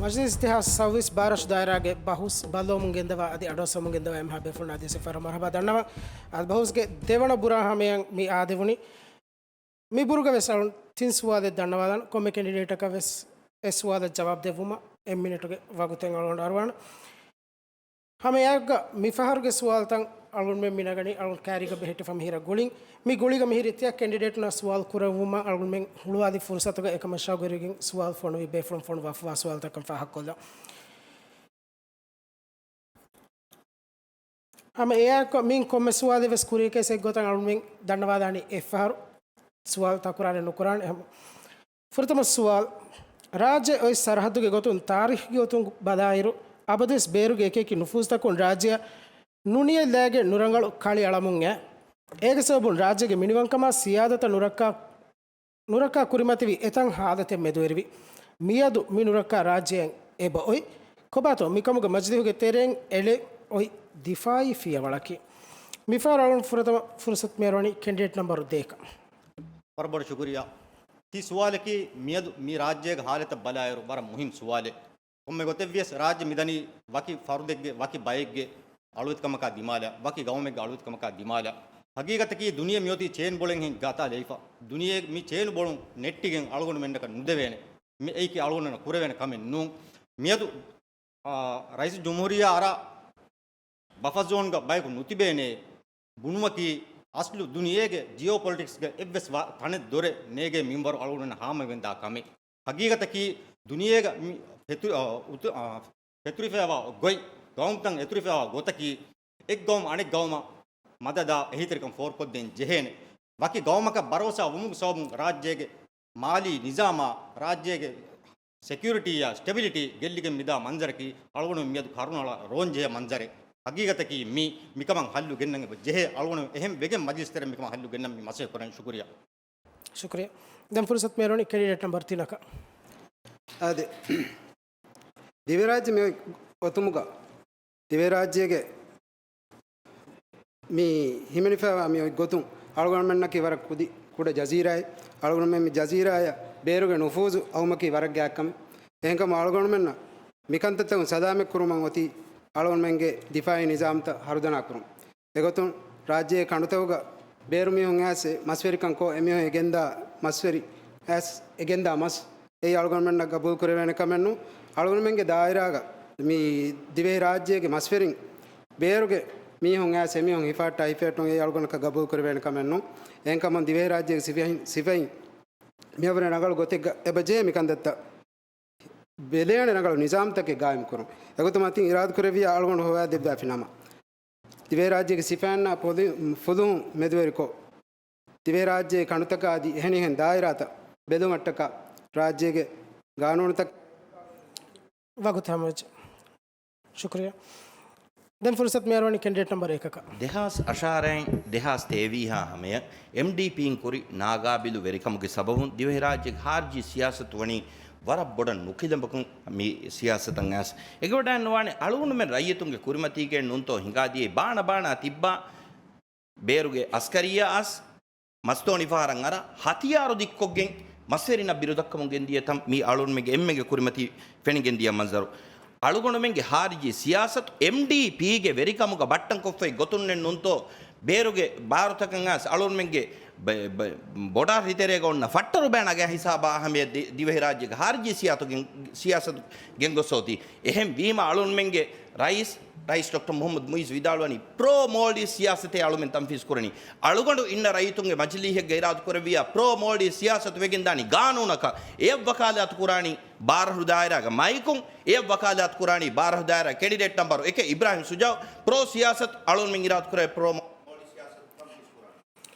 މަޖިލީސް ދެހާސް ސައުވީސް ބާރަށު ދާއިރާގެ ބަހުސް ބައްލަވަމުން ގެންދަވާ އަދި އަޑުއައްސަވަމުން ގެންދަވާ އެންމެހާ ބޭފުޅުންނަށް އަދިވެސް އެއްފަހަރު މަރުހަބާ ދަންނަވަން. އަދި ބަހުސްގެ ދެވަނަ ބުރާ ހަމަޔަށް މި އާދެވުނީ. މި ބުރުގަ ވެސް އަޅުން ތިން ސުވާލެއް ދަންނަވާލަން. ކޮންމެ ކެންޑިޑޭޓަކަށް ވެސް އެއް ސުވާލަށް ޖަވާބު ދެއްވުމަށް އެއް މިނިޓުގެ ވަގުތެއް އަޅުގަނޑު އަރުވާނަން. ހަމަ އެއާއެކުގަ މިފަހަރުގެ ސުވާލުތައް އަޅުގަނޑުމެން މި ނަގަނީ އަޅުގަނޑު ކައިރީގަ ބެހެއްޓިފަ މިހިރަ ގުޅިން. މި ގުޅީގަ މިހިރަ އިތުރު ކެންޑިޑޭޓުންނާ ސުވާލު ކުރެއްވުމަށް އަޅުގަނޑުމެން ހުޅުވާލި ފުރުސަތުގަ އެކަމަށާ ގުރިގެން ސުވާލު ފޮނުވި ބޭފުޅުން ފޮނުވާފަވާ ސުވާލުތަކަށް ފާހަގަކޮށްލަން. ހަމަ އެއާއެކު މިއިން ކޮންމެ ސުވާލެއް ވެސް ކުރިޔަކޭސް އެއްގޮތަށް އަޅުމެން ދަންނަވާލާނީ އެއްފަހަރު ސުވާލު ތަކުރާރެއް ނުކުރާނެ. ހަމަ ފުރަތަމަ ސުވާލު، ރާއްޖެ އޮތް ސަރަހައްދުގެ ގޮތުން ތާރީޚްގެ ގޮތުން ބަލާއިރު، އަބަދުވެސް ބޭރުގެ އެކިއެކި ނުފޫޒުތަކުން ރާއްޖެއަށް ނުނިޔަތް ލައިގެން ނުރަނގަޅު ކަޅި އަޅަމުން އެ، އޭގެ ސަބަބުން ރާއްޖޭގެ މިނިވަންކަމާ ސިޔާދަތައް ނުރައްކާ ނުރައްކާ ކުރިމަތިވި އެތަން ހާލަތެއް މެދުވެރިވި. މިއަދު މި ނުރައްކާ ރާއްޖެއަށް އެބަ އޮތް. ކޮބާތޯ މިކަމުގެ މަޖިލީހުގެ ތެރެއިން އެޅެން އޮތް ދިފާއީ ފިޔަވަޅަކީ؟ މިފަހަރު އަޅުން ފުރަތަމަ ފުރުސަތު މޭރުވަނީ ކެންޑިޑޭޓް ނަމްބަރު ދޭކަށް. ވަރަށް ބޮޑަށް ޝުކުރިއްޔާ. ތި ސުވާލަކީ މިއަދު މި ރާއްޖޭގެ ހާލަތަށް ބަލާއިރު ވަރަށް މުހިންމު ސުވާލެއް. ކޮންމެ ގޮތެއްވިޔަސް ރާއްޖެ މިދަނީ ވަކި ފަރުދެއްގެ، ވަކި ބައެއްގެ އަޅުވެތިކަމަކާ ދިމާލަށް، ވަކި ގައުމެއްގެ އަޅުވެތިކަމަކާ ދިމާލަށް. ހަގީގަތަކީ ދުނިޔެ މިއޮތީ ޗޭން ބޮޅެއްހެން ގަތާލައިފަ. ދުނިޔެ މި ޗޭން ބޮޅުން ނެއްޓިގެން އަޅުގަނޑުމެންނަކަށް ނުދެވޭނެ. މި އެއީކީ އަޅުގަނޑުމެންނަށް ކުރެވޭނެ ކަމެއް ނޫން. މިއަދު، އާ، ރައީސް ޖުމްހޫރިއްޔާ އަރާ ބަފަ ޒޯންގަ ބަޔަކު ނުތިބޭނޭ ބުނުމަކީ، އަސްލު ދުނިޔޭގެ ޖިއޯޕޮލިޓިކްސްގެ އެއްވެސް ވާ-، ތަނެއް ދޮރެއް ނޭގޭ މިންވަރު އަޅުގަނޑުމެންނަށް ހާމަވެގެންދާ ކަމެއް. ހަގީގަތަކީ، ދުނިޔޭގަ މި ފެތު-، އަ، އުތު-، އަ، ފެތުރިފައިވާ ގޮތް، ގައުމުތައް އެތުރިފައިވާ ގޮތަކީ، އެއްގައުމު އަނެއްގައުމަށް މަދަދާ އެހީތެރިކަން ފޯރުކޮށްދޭން ޖެހޭނެ. ވަކި ގައުމަކަށް ބަރޯސާ ވުމުގެ ސަބަބުން ރާއްޖޭގެ މާލީ ނިޒާމާ، ރާއްޖޭގެ ސެކިއުރިޓީއާ ސްޓެބިލިޓީ ގެއްލިގެން މިދާ މަންޒަރަކީ އަޅުގަނޑު މިއަދު ކަރުނައަޅާ ރޯންޖެހޭ މަންޒަރެއް. ހަގީގަތަކީ މި، މިކަމަށް ހައްލު ގެންނަން އެބަ ޖެހޭ. އަޅުގަނޑު އެހެން ވެގެން މަޖިލިސް ތެރެއިން މިކަމަށް ހައްލު ގެންނަން މި މަސައްކަތް ކުރަން. ޝުކުރިއްޔާ. ޝުކުރިއްޔާ. ދެން ފުރުސަތު މޭރުވަނީ ކެނޑިޑޭޓް ނަމްބަރު ތިނަކަށް. އާދެ. ދިވެހިރާއްޖެ މި އޮތުމުގަ ދިވެހިރާއްޖޭގެ މި ހިމެނިފައިވާ މި އޮތް ގޮތުން އަޅުގަނޑުމެންނަކީ ވަރަށް ކުދި ކުޑަ ޖަޒީރާއެއް. އަޅުގަނޑުމެން މި ޖަޒީރާއަށް ބޭރުގެ ނުފޫޒު އައުމަކީ ވަރަށް ގާތް ކަމެއް. އެހެންކަމުން އަޅުގަނޑުމެންނަށް މިކަންތައްތަކުން ސަލާމަތް ކުރުމަށް އޮތީ އަޅުގަނޑުމެންގެ ދިފާއީ ނިޒާމްތައް ހަރުދަނާ ކުރުން. އެގޮތުން ރާއްޖޭގެ ކަނޑުތަކުގަ ބޭރު މީހުން އައިސް މަސްވެރިކަން ކޮށް، އެމީހުން އެ ގެންދާ މަސްވެރި އައިސް އެ ގެންދާ މަސް އެއީ އަޅުގަނޑުމެންނަށް ގަބޫލު ކުރެވޭނެ ކަމެއް ނޫން. އަޅުގަނޑުމެންގެ ދާއިރާގަ މި ދިވެހި ރާއްޖޭގެ މަސްވެރިން ބޭރުގެ މީހުން އައިސް އެމީހުން ހިފަހައްޓާ ހިފެހެއްޓުން އެއީ އަޅުގަނޑަކަށް ގަބޫލު ކުރެވޭނެ ކަމެއް ނޫން. އެހެންކަމުން ދިވެހި ރާއްޖޭގެ ސިފައިން، ސިފައިން މިއަށްވުރެ ރަނގަޅު ގޮތެއްގަ އެބަ ޖެހޭ މިކަންތައްތައް ބެލޭނެ ރަނގަޅު ނިޒާމްތަކެއް ގާއިމްކުރުން. އެގޮތުން މަތިން އިރާދަކުރެއްވިޔާ އަޅުގަނޑު ހޮވާދެއްވާފި ނަމަ، ދިވެހިރާއްޖޭގެ ސިފައިންނާ ފުލު-، ފުލުހުން މެދުވެރިކޮށް، ދިވެހިރާއްޖޭގެ ކަނޑުތަކާ އަދި އެހެނިހެން ދާއިރާތައް ބެލުމަށްޓަކާ ރާއްޖޭގެ ގާނޫނުތައް. ވަގުތު ހަމަވެއްޖެ. ޝުކުރިއްޔާ. ދެން ފުރުސަތު މިއަރުވަނީ ކެންޑިޑޭޓް ނަމްބަރު އެކަކަށް. ދެހާސް އަށާރައިން ދެހާސް ތޭވީހާ ހަމަޔަށް އެމްޑީޕީން ކުރި ނާގާބިލު ވެރިކަމުގެ ސަބަބުން ދިވެހިރާއްޖޭގެ ޚާރިޖީ ސިޔާސަތު ވަނީ ވަރަށް ބޮޑަށް ނުކިލަނބަކުން މި ސިޔާސަތަށް އައިސް. އެގޮޑަށް ނުވާނެ އަޅުގަނޑުމެން ރައްޔިތުންގެ ކުރިމަތީގައި ނޫންތޯ ހިނގާދިޔައީ ބާނަ ބާނަ ތިއްބާ ބޭރުގެ އަސްކަރިއްޔާ އަސް މަސްތޯނި ފަހަރަށް އަރާ ހަތިޔާރު ދިއްކޮށްގެން މަސްވެރިންނަށް ބިރުދައްކަމުން ގެންދިޔަ ތަން މީ އަޅުގަނޑުމެންގެ އެންމެގެ ކުރިމަތީ ފެނިގެން ދިޔަ މަންޒަރު. އަޅުގަނޑުމެންގެ ހާރިޖީ ސިޔާސަތު އެމްޑީޕީގެ ވެރިކަމުގަ ބައްޓަންކޮށްފައި ގޮތުންނެއް ނޫންތޯ ބޭރުގެ ބާރުތަކަށް އައިސް އަޅުގަނޑުމެންގެ ބ-، ބ-، ބޮޑާ ހިތެރޭގަ އޮންނަ ފައްޓަރު ބޭނާގެ ހިސާބާ ހަމަޔަށް ދި-، ދިވެހިރާއްޖޭގެ ހާރިޖީ ސިޔާތު ގެން-، ސިޔާސަތު ގެންގޮސް އޮތީ. އެހެން ވީމަ އަޅުގަނޑުމެންގެ ރައީސް، ރައީސް ޑޮކްޓަރ މުހައްމަދު މުއިއްޒު ވިދާޅުވަނީ ޕްރޯ މޯލްޑިވްސް ސިޔާސަތޭ އަޅުމެން ތަންފީޒް ކުރަނީ. އަޅުގަނޑު އިންނަ ރައްޔިތުންގެ މަޖިލީހެއްގަ އިރާދަ ކުރެއްވިޔާ ޕްރޯ މޯލްޑިވްސް ސިޔާސަތު ވެގެން ދާނީ ގާނޫނަކަށް. އެއަށް ވަކާލާތު ކުރާނީ ބާރަށު ދާއިރާގެ މައިކުން، އެއަށް ވަކާލާތު ކުރާނީ ބާރަށު ދާއިރާ ކެނޑިޑޭޓް ނަމްބަރު އެކެއް އިބްރާހިމް ސުޖާއު. ޕްރޯ ސިޔާސަތު އަޅުމެން އިރާދަ ކުރެއްވި ޕްރޯ މޯލްޑިވްސް ސިޔާސަތު ތަންފީޒް ކުރާނީ.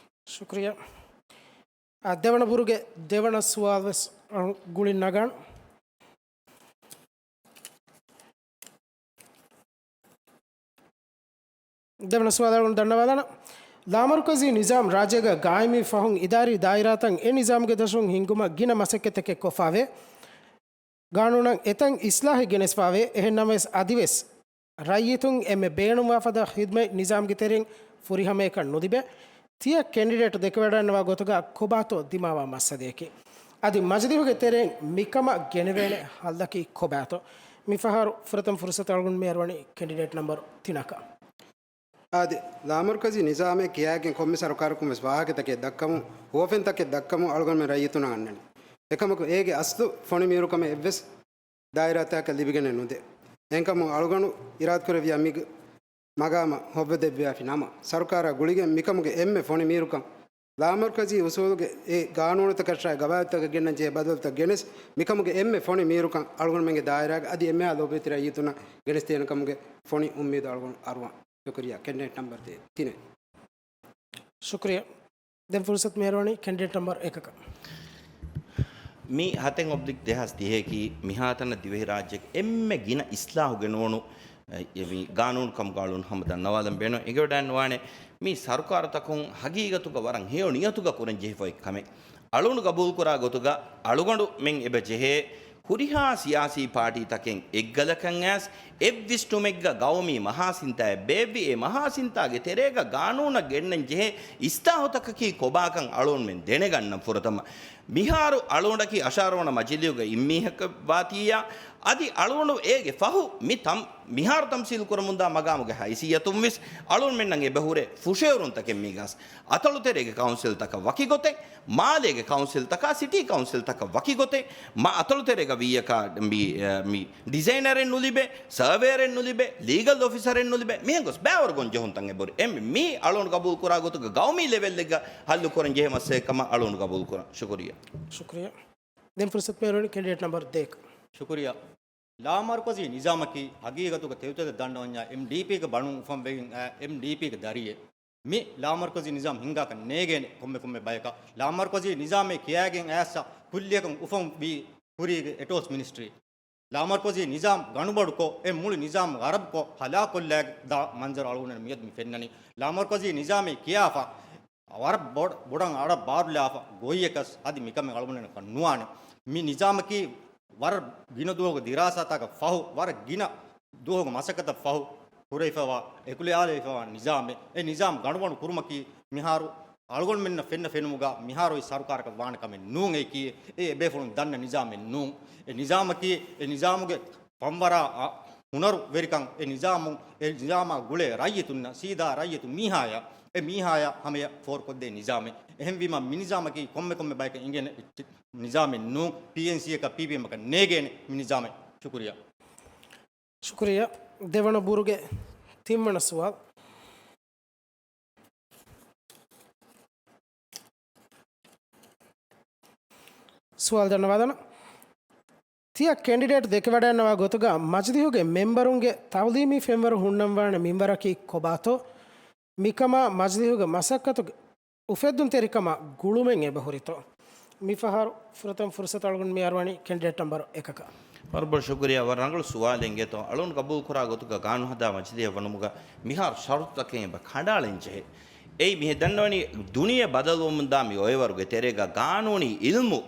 ޝުކްރިޔާ. އާ، ދެވަނަ ބުރުގެ ދެވަނަ ސުވާލު ވެސް އަޅު ގުޅިން ނަގާން. ދެވަނަ ސުވާލަށް ދަންނަވާލާނަ. ލާމަރުކަޒީ ނިޒާމް ރާއްޖޭގަ ގާއިމީ ފަހުން އިދާރީ ދާއިރާތައް އެ ނިޒާމްގެ ދަށުން ހިންގުމަށް ގިނަ މަސައްކަތްތަކެއް ކޮށްފާވޭ. ގާނޫނަށް އެތަން އިސްލާހެއް ގެނެސްފާވޭ. އެހެން ނަމަވެސް އަދިވެސް ރައްޔިތުން އެންމެ ބޭނުންވާ ފަދަ ޚިދްމަތް ނިޒާމްގެ ތެރެއިން ފުރިހަމަޔަކަށް ނުލިބޭ. ތިޔަ ކެނޑިޑޭޓް ދެކެވަޑައިގަންނަވާ ގޮތުގަ ކޮބާތޯ ދިމާވާ މައްސަލަޔަކީ. އަދި މަޖިލީހުގެ ތެރެއިން މިކަމަށް ގެނެވޭނެ ހައްލަކީ ކޮބާތޯ؟ މިފަހަރު ފުރަތަމަ ފުރުސަތު އަޅުގަނޑު މިހާރު ވަނީ ކެނޑިޑޭޓް ނަމްބަރު ތިނަކަށް. އާދެ، ލާމަރުކަޒީ ނިޒާމެއް ކިޔާގެން ކޮންމެ ސަރުކާރަކުން ވެސް ވާހަކަތަކެއް ދައްކަމުން، ހުވަފެންތަކެއް ދައްކަމުން އަޅުގަނޑުމެން ރައްޔިތުންނަށް އަންނަނީ. އެކަމަކު އޭގެ އަސްލު ފޮނި މީރުކަމެއް އެއްވެސް ދާއިރާތަކަށް ލިބިގެނެއް ނުދޭ. އެހެންކަމުން އަޅުގަނޑު އިރާދަކުރެއްވިޔާ މި މަގާމަށް ހޮއްވަދެއްވިޔާފި ނަމަ، ސަރުކާރާ ގުޅިގެން މިކަމުގެ އެންމެ ފޮނި މީރުކަން ލާމަރުކަޒީ އުސޫލުގެ އެ ގާނޫނުތަކަށާއި ގަވާއިދުތަކަށް ގެންނަން ޖެހޭ ބަދަލުތައް ގެނެސް، މިކަމުގެ އެންމެ ފޮނި މީރުކަން އަޅުގަނޑުމެންގެ ދާއިރާގެ އަދި އެންމެހާ ލޯބިވެތި ރައްޔިތުންނަށް ގެނެސްދޭނެ ކަމުގެ ފޮނި އުއްމީދު އަޅުގަނޑު އަރުވަން. ޝުކުރިޔާ. ކެނޑިޑޭޓް ނަމްބަރު ތި-، ތިނެއް. ޝުކުރިޔާ. ދެން ފުރުސަތު މިހާރު ވަނީ ކެނޑިޑޭޓް ނަމްބަރު އެކަކަށް. މި ހަތެއް އޮބްލިކް ދެހާސް ތިހައަކީ މިހާތަނަށް ދިވެހިރާއްޖޭގެ އެންމެ ގިނަ އިސްލާހު ގެނުވުނު، އެ، މި ގާނޫނު ކަމުގަ އަޅުން ހަމަ ދަންނަވާލަން ބޭނުން. އެނގިވަޑައިން ވާނެ މި ސަރުކާރުތަކުން ހަގީގަތުގަ ވަރަށް ހެޔޮ ނިޔަތުގަ ކުރަން ޖެހިފައި ކަމެއް. އަޅުން ގަބޫލުކުރާ ގޮތުގަ އަޅުގަނޑުމެން އެބަ ޖެހޭ ހުރިހާ ސިޔާސީ ޕާޓީތަކެއް އެއްގަލަކަށް އައިސް އެއްވިސްޓުމެއްގަ ގައުމީ މަހާސިންތާއެއް ބޭއްވި، އެ މަހާސިންތާގެ ތެރޭގަ ގާނޫނަށް ގެންނަން ޖެހޭ އިސްލާހުތަކަކީ ކޮބާކަން އަޅުގަނޑުމެން ދެނެގަންނަން ފުރަތަމަ. މިހާރު އަޅުގަނޑަކީ އަށާރަ ވަނަ މަޖިލީހުގަ އިން މީހަކަށް ވާތީއްޔާ، އަދި އަޅުގަނޑު އޭގެ ފަހު މި ތަމް-، މިހާރު ތަމްސީލު ކުރަމުންދާ މަގާމުގެ ހައިސިއްޔަތުން ވެސް އަޅުގަނޑުމެންނަށް އެބަހުރޭ ފުށެއުރުންތަކެއް މީގަސް. އަތޮޅުތެރޭގެ ކައުންސިލްތަކަށް ވަކި ގޮތެއް، މާލޭގެ ކައުންސިލްތަކާ، ސިޓީ ކައުންސިލްތަކަށް ވަކި ގޮތެއް، މަ-، އަތޮޅުތެރޭގަ ވިއްޔަކާ މި، މި ޑިޒައިނަރެއް ނުލިބޭ، ސަރވޭއަރެއް ނުލިބޭ، ލީގަލް އޮފިސަރެއް ނުލިބޭ، މިހެން ގޮސް ބައިވަރު ގޮން ޖެހުންތައް އެބަހުރި. އެ މި-، މީ އަޅުގަނޑު ގަބޫލު ކުރާ ގޮތުގަ ގައުމީ ލެވެލްއެއްގަ ހައްލު ކުރަން ޖެހޭ މައްސަލައެއް ކަމަށް އަޅުގަނޑު ގަބޫލު ކުރަން. ޝުކުރިއްޔާ. ޝުކުރިއްޔާ. ދެން ފުރުސަތު މިހާރު ވަނީ ކެނޑިޑޭޓް ނަމްބަރު ދޭކަށް. ޝުކުރިއްޔާ. ލާމަރުކަޒީ ނިޒާމަކީ ހަގީގަތުގަ ތެދުތެދަށް ދަންނަވަންޏާ އެމްޑީޕީގެ ބަނޑުން އުފަންވެގެން އާ އެމްޑީޕީގެ ދަރިއެއް. މި ލާމަރުކަޒީ ނިޒާމް ހިންގާކަށް ނޭގޭނެ ކޮންމެ ކޮންމެ ބަޔަކަށް. ލާމަރުކަޒީ ނިޒާމޭ ކިޔާގެން އައިސް ކުއްލިއަކަށް އުފަންވީ ކުރީގެ އެޓޯސް މިނިސްޓްރީ. ލާމަރުކަޒީ ނިޒާމް ގަނޑުބަޑުކޮށް، އެ މުޅި ނިޒާމް ޣަރަބްކޮށް، ހަލާކޮށްލާ ދާ މަންޒަރު އަޅުގަނޑަށް މިއަދު މި ފެންނަނީ. ލާމަރުކަޒީ ނިޒާމޭ ކިޔާފަ، ވަރަށް ބޮޑަށް އަޑަށް ބާރުލާފަ ގޮތްޔަކަސް އަދި މިކަމެއް އަޅުގަނޑަކަށް ނުވާނެ. މި ނިޒާމަކީ ވަރަށް ގިނަ ދުވަހުގެ ދިރާސާތަކަށް ފަހު، ވަރަށް ގިނަ ދުވަހުގެ މަސައްކަތަށް ފަހު ކުރެވިފައިވާ، އެކުލެވިފައިވާ ނިޒާމެއް. އެ ނިޒާމް ގަނޑުމަނޑު ކުރުމަކީ މިހާރު އަޅުގަނޑުމެންނަށް ފެންނަ ފެނުމުގަ މިހާރު އޮތް ސަރުކާރަކަށް ވާނެ ކަމެއް ނޫން. އެއީ އެ ބޭފުޅުން ދަންނަ ނިޒާމެއް ނޫން. އެ ނިޒާމަކީ އެ ނިޒާމުގެ ފަންވަރާ އަ، ހުނަރު ވެރިކަން އެ ނިޒާމު، އެ ނިޒާމާ ގުޅޭ ރައްޔިތުންނަށް، ސީދާ ރައްޔިތު މީހާޔަށް، އެ މީހާޔަށް ހަމަޔަށް ފޯރުކޮށްދޭ ނިޒާމެއް. އެހެންވީމަ މި ނިޒާމަކީ ކޮންމެ ކޮންމެ ބަޔަކަށް އިނގޭނެ އެއްޗެއް ނިޒާމެއް ނޫން. ޕީއެންސީއަކަށް ޕީޕީއެމްއަކަށް ނޭގޭނެ މި ނިޒާމެއް. ޝުކުރިޔާ. ޝުކުރިޔާ. ދެވަނަ ބުރުގެ ތިންވަނަ ސުވާލު. ސުވާލު ދަންނަވާލަން. ތިޔަ ކެނޑިޑޭޓް ދެކެވަޑައިގަންނަވާ ގޮތުގަ މަޖިލީހުގެ މެމްބަރުންގެ ތައުލީމީ ފެންވަރު ހުންނަންވާނެ މިންވަރަކީ ކޮބާތޯ؟ މިކަމާ މަޖިލީހުގެ މަސައްކަތުގެ އުފެއްދުންތެރިކަމާ ގުޅުމެއް އެބަހުރިތޯ؟ މިފަހަރު ފުރަތަމަ ފުރުސަތު އަޅުގަނޑު މިއަރުވަނީ ކެނޑިޑޭޓް ނަމްބަރު އެކަކަށް. ވަރަށް ބޮޑަށް ޝުކުރިޔާ. ވަރަށް ރަނގަޅު ސުވާލެއް އިނގޭތޯ. އަޅުން ގަބޫލުކުރާ ގޮތުގަ ގާނޫނު ހަދާ މަޖިލީހެއް ވަނުމުގަ މިހާރު ޝަރުތުތަކެއް އެބަ ކަނޑައަޅަން ޖެހޭ. އެއީ މިހެން ދަންނަވަނީ ދުނިޔެ ބަދަލުވަމުންދާ މި އޮއެވަރުގެ ތެރޭގަ ގާނޫނީ އިލްމު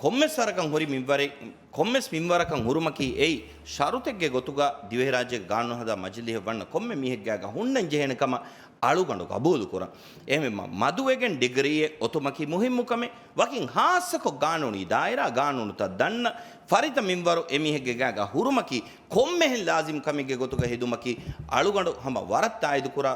ކޮންމެސް ވަރަކަށް ހުރި މިންވަރެއް، ކޮންމެސް މިންވަރަކަށް ހުރުމަކީ އެއީ ޝަރުތެއްގެ ގޮތުގަ ދިވެހިރާއްޖޭގެ ގާނޫނު ހަދާ މަޖިލީހެއް ވަންނަ ކޮންމެ މީހެއްގާގަ ހުންނަން ޖެހޭނެ ކަމަށް އަޅުގަނޑު ގަބޫލުކުރަން. އެހެންވީމަ، މަދުވެގެން ޑިގްރީއެއް އޮތުމަކީ މުހިއްމު ކަމެއް. ވަކިން ހާއްސަކޮށް ގާނޫނީ ދާއިރާ، ގާނޫނުތައް ދަންނަ ފަރިތަ މިންވަރު އެމީހެއްގެ ގާގަ ހުރުމަކީ ކޮންމެހެން ލާޒިމް ކަމެއްގެ ގޮތުގަ ހެދުމަކީ އަޅުގަނޑު ހަމަ ވަރަށް ތާއީދުކުރާ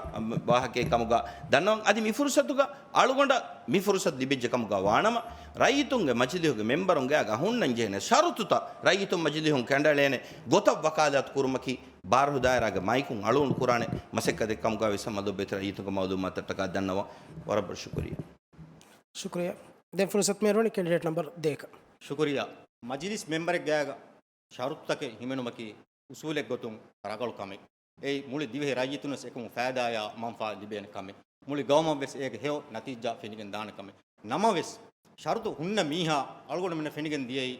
ވާހަކައެއް ކަމުގަ ދަންނަވަން. އަދި މި ފުރުސަތުގަ އަޅުގަނޑަށް މި ފުރުސަތު ލިބިއްޖެ ކަމުގަ ވާނަމަ، ރައްޔިތުންގެ މަޖިލީހުގެ މެންބަރުން ގާގަ ހުންނަން ޖެހޭނެ ޝަރުތުތައް ރައްޔިތުން މަޖިލީހުން ކަނޑައެޅޭނެ ގޮތަށް ވަކާލާތު ކުރުމަކީ ބާރުހު ދާއިރާގެ މައިކުން އަޅުގަނޑު ކުރާނެ މަސައްކަތެއް ކަމުގަ ވެސް ހަމަ ލޮބުވެތި ރައްޔިތުންގެ މައުލޫމާތަށްޓަކާ ދަންނަވަން. ވަރަށް ބޮޑަށް ޝުކުރިއްޔާ. ޝުކުރިއްޔާ. ދެން ފުރުސަތު މިއަރުވަނީ ކެންޑިޑޭޓް ނަމްބަރު ދޭއަކަށް. ޝުކުރިއްޔާ. މަޖިލިސް މެންބަރެއް ގާގަ ޝަރުތުތަކެއް ހިމެނުމަކީ އުސޫލެއް ގޮތުން ރަނގަޅު ކަމެއް. އެއީ މުޅި ދިވެހި ރައްޔިތުން ވެސް އެކަމުން ފައިދާއާ މަންފާ ލިބޭނެ ކަމެއް. މުޅި ގައުމަށް ވެސް އޭގެ ހެޔޮ ނަތީޖާ ފެނިގެން ދާނެ ކަމެއް. ނަމަވެސް، ޝަރުތު ހުންނަ މީހާ އަޅުގަނޑުމެންނަށް ފެނިގެން ދިޔައީ،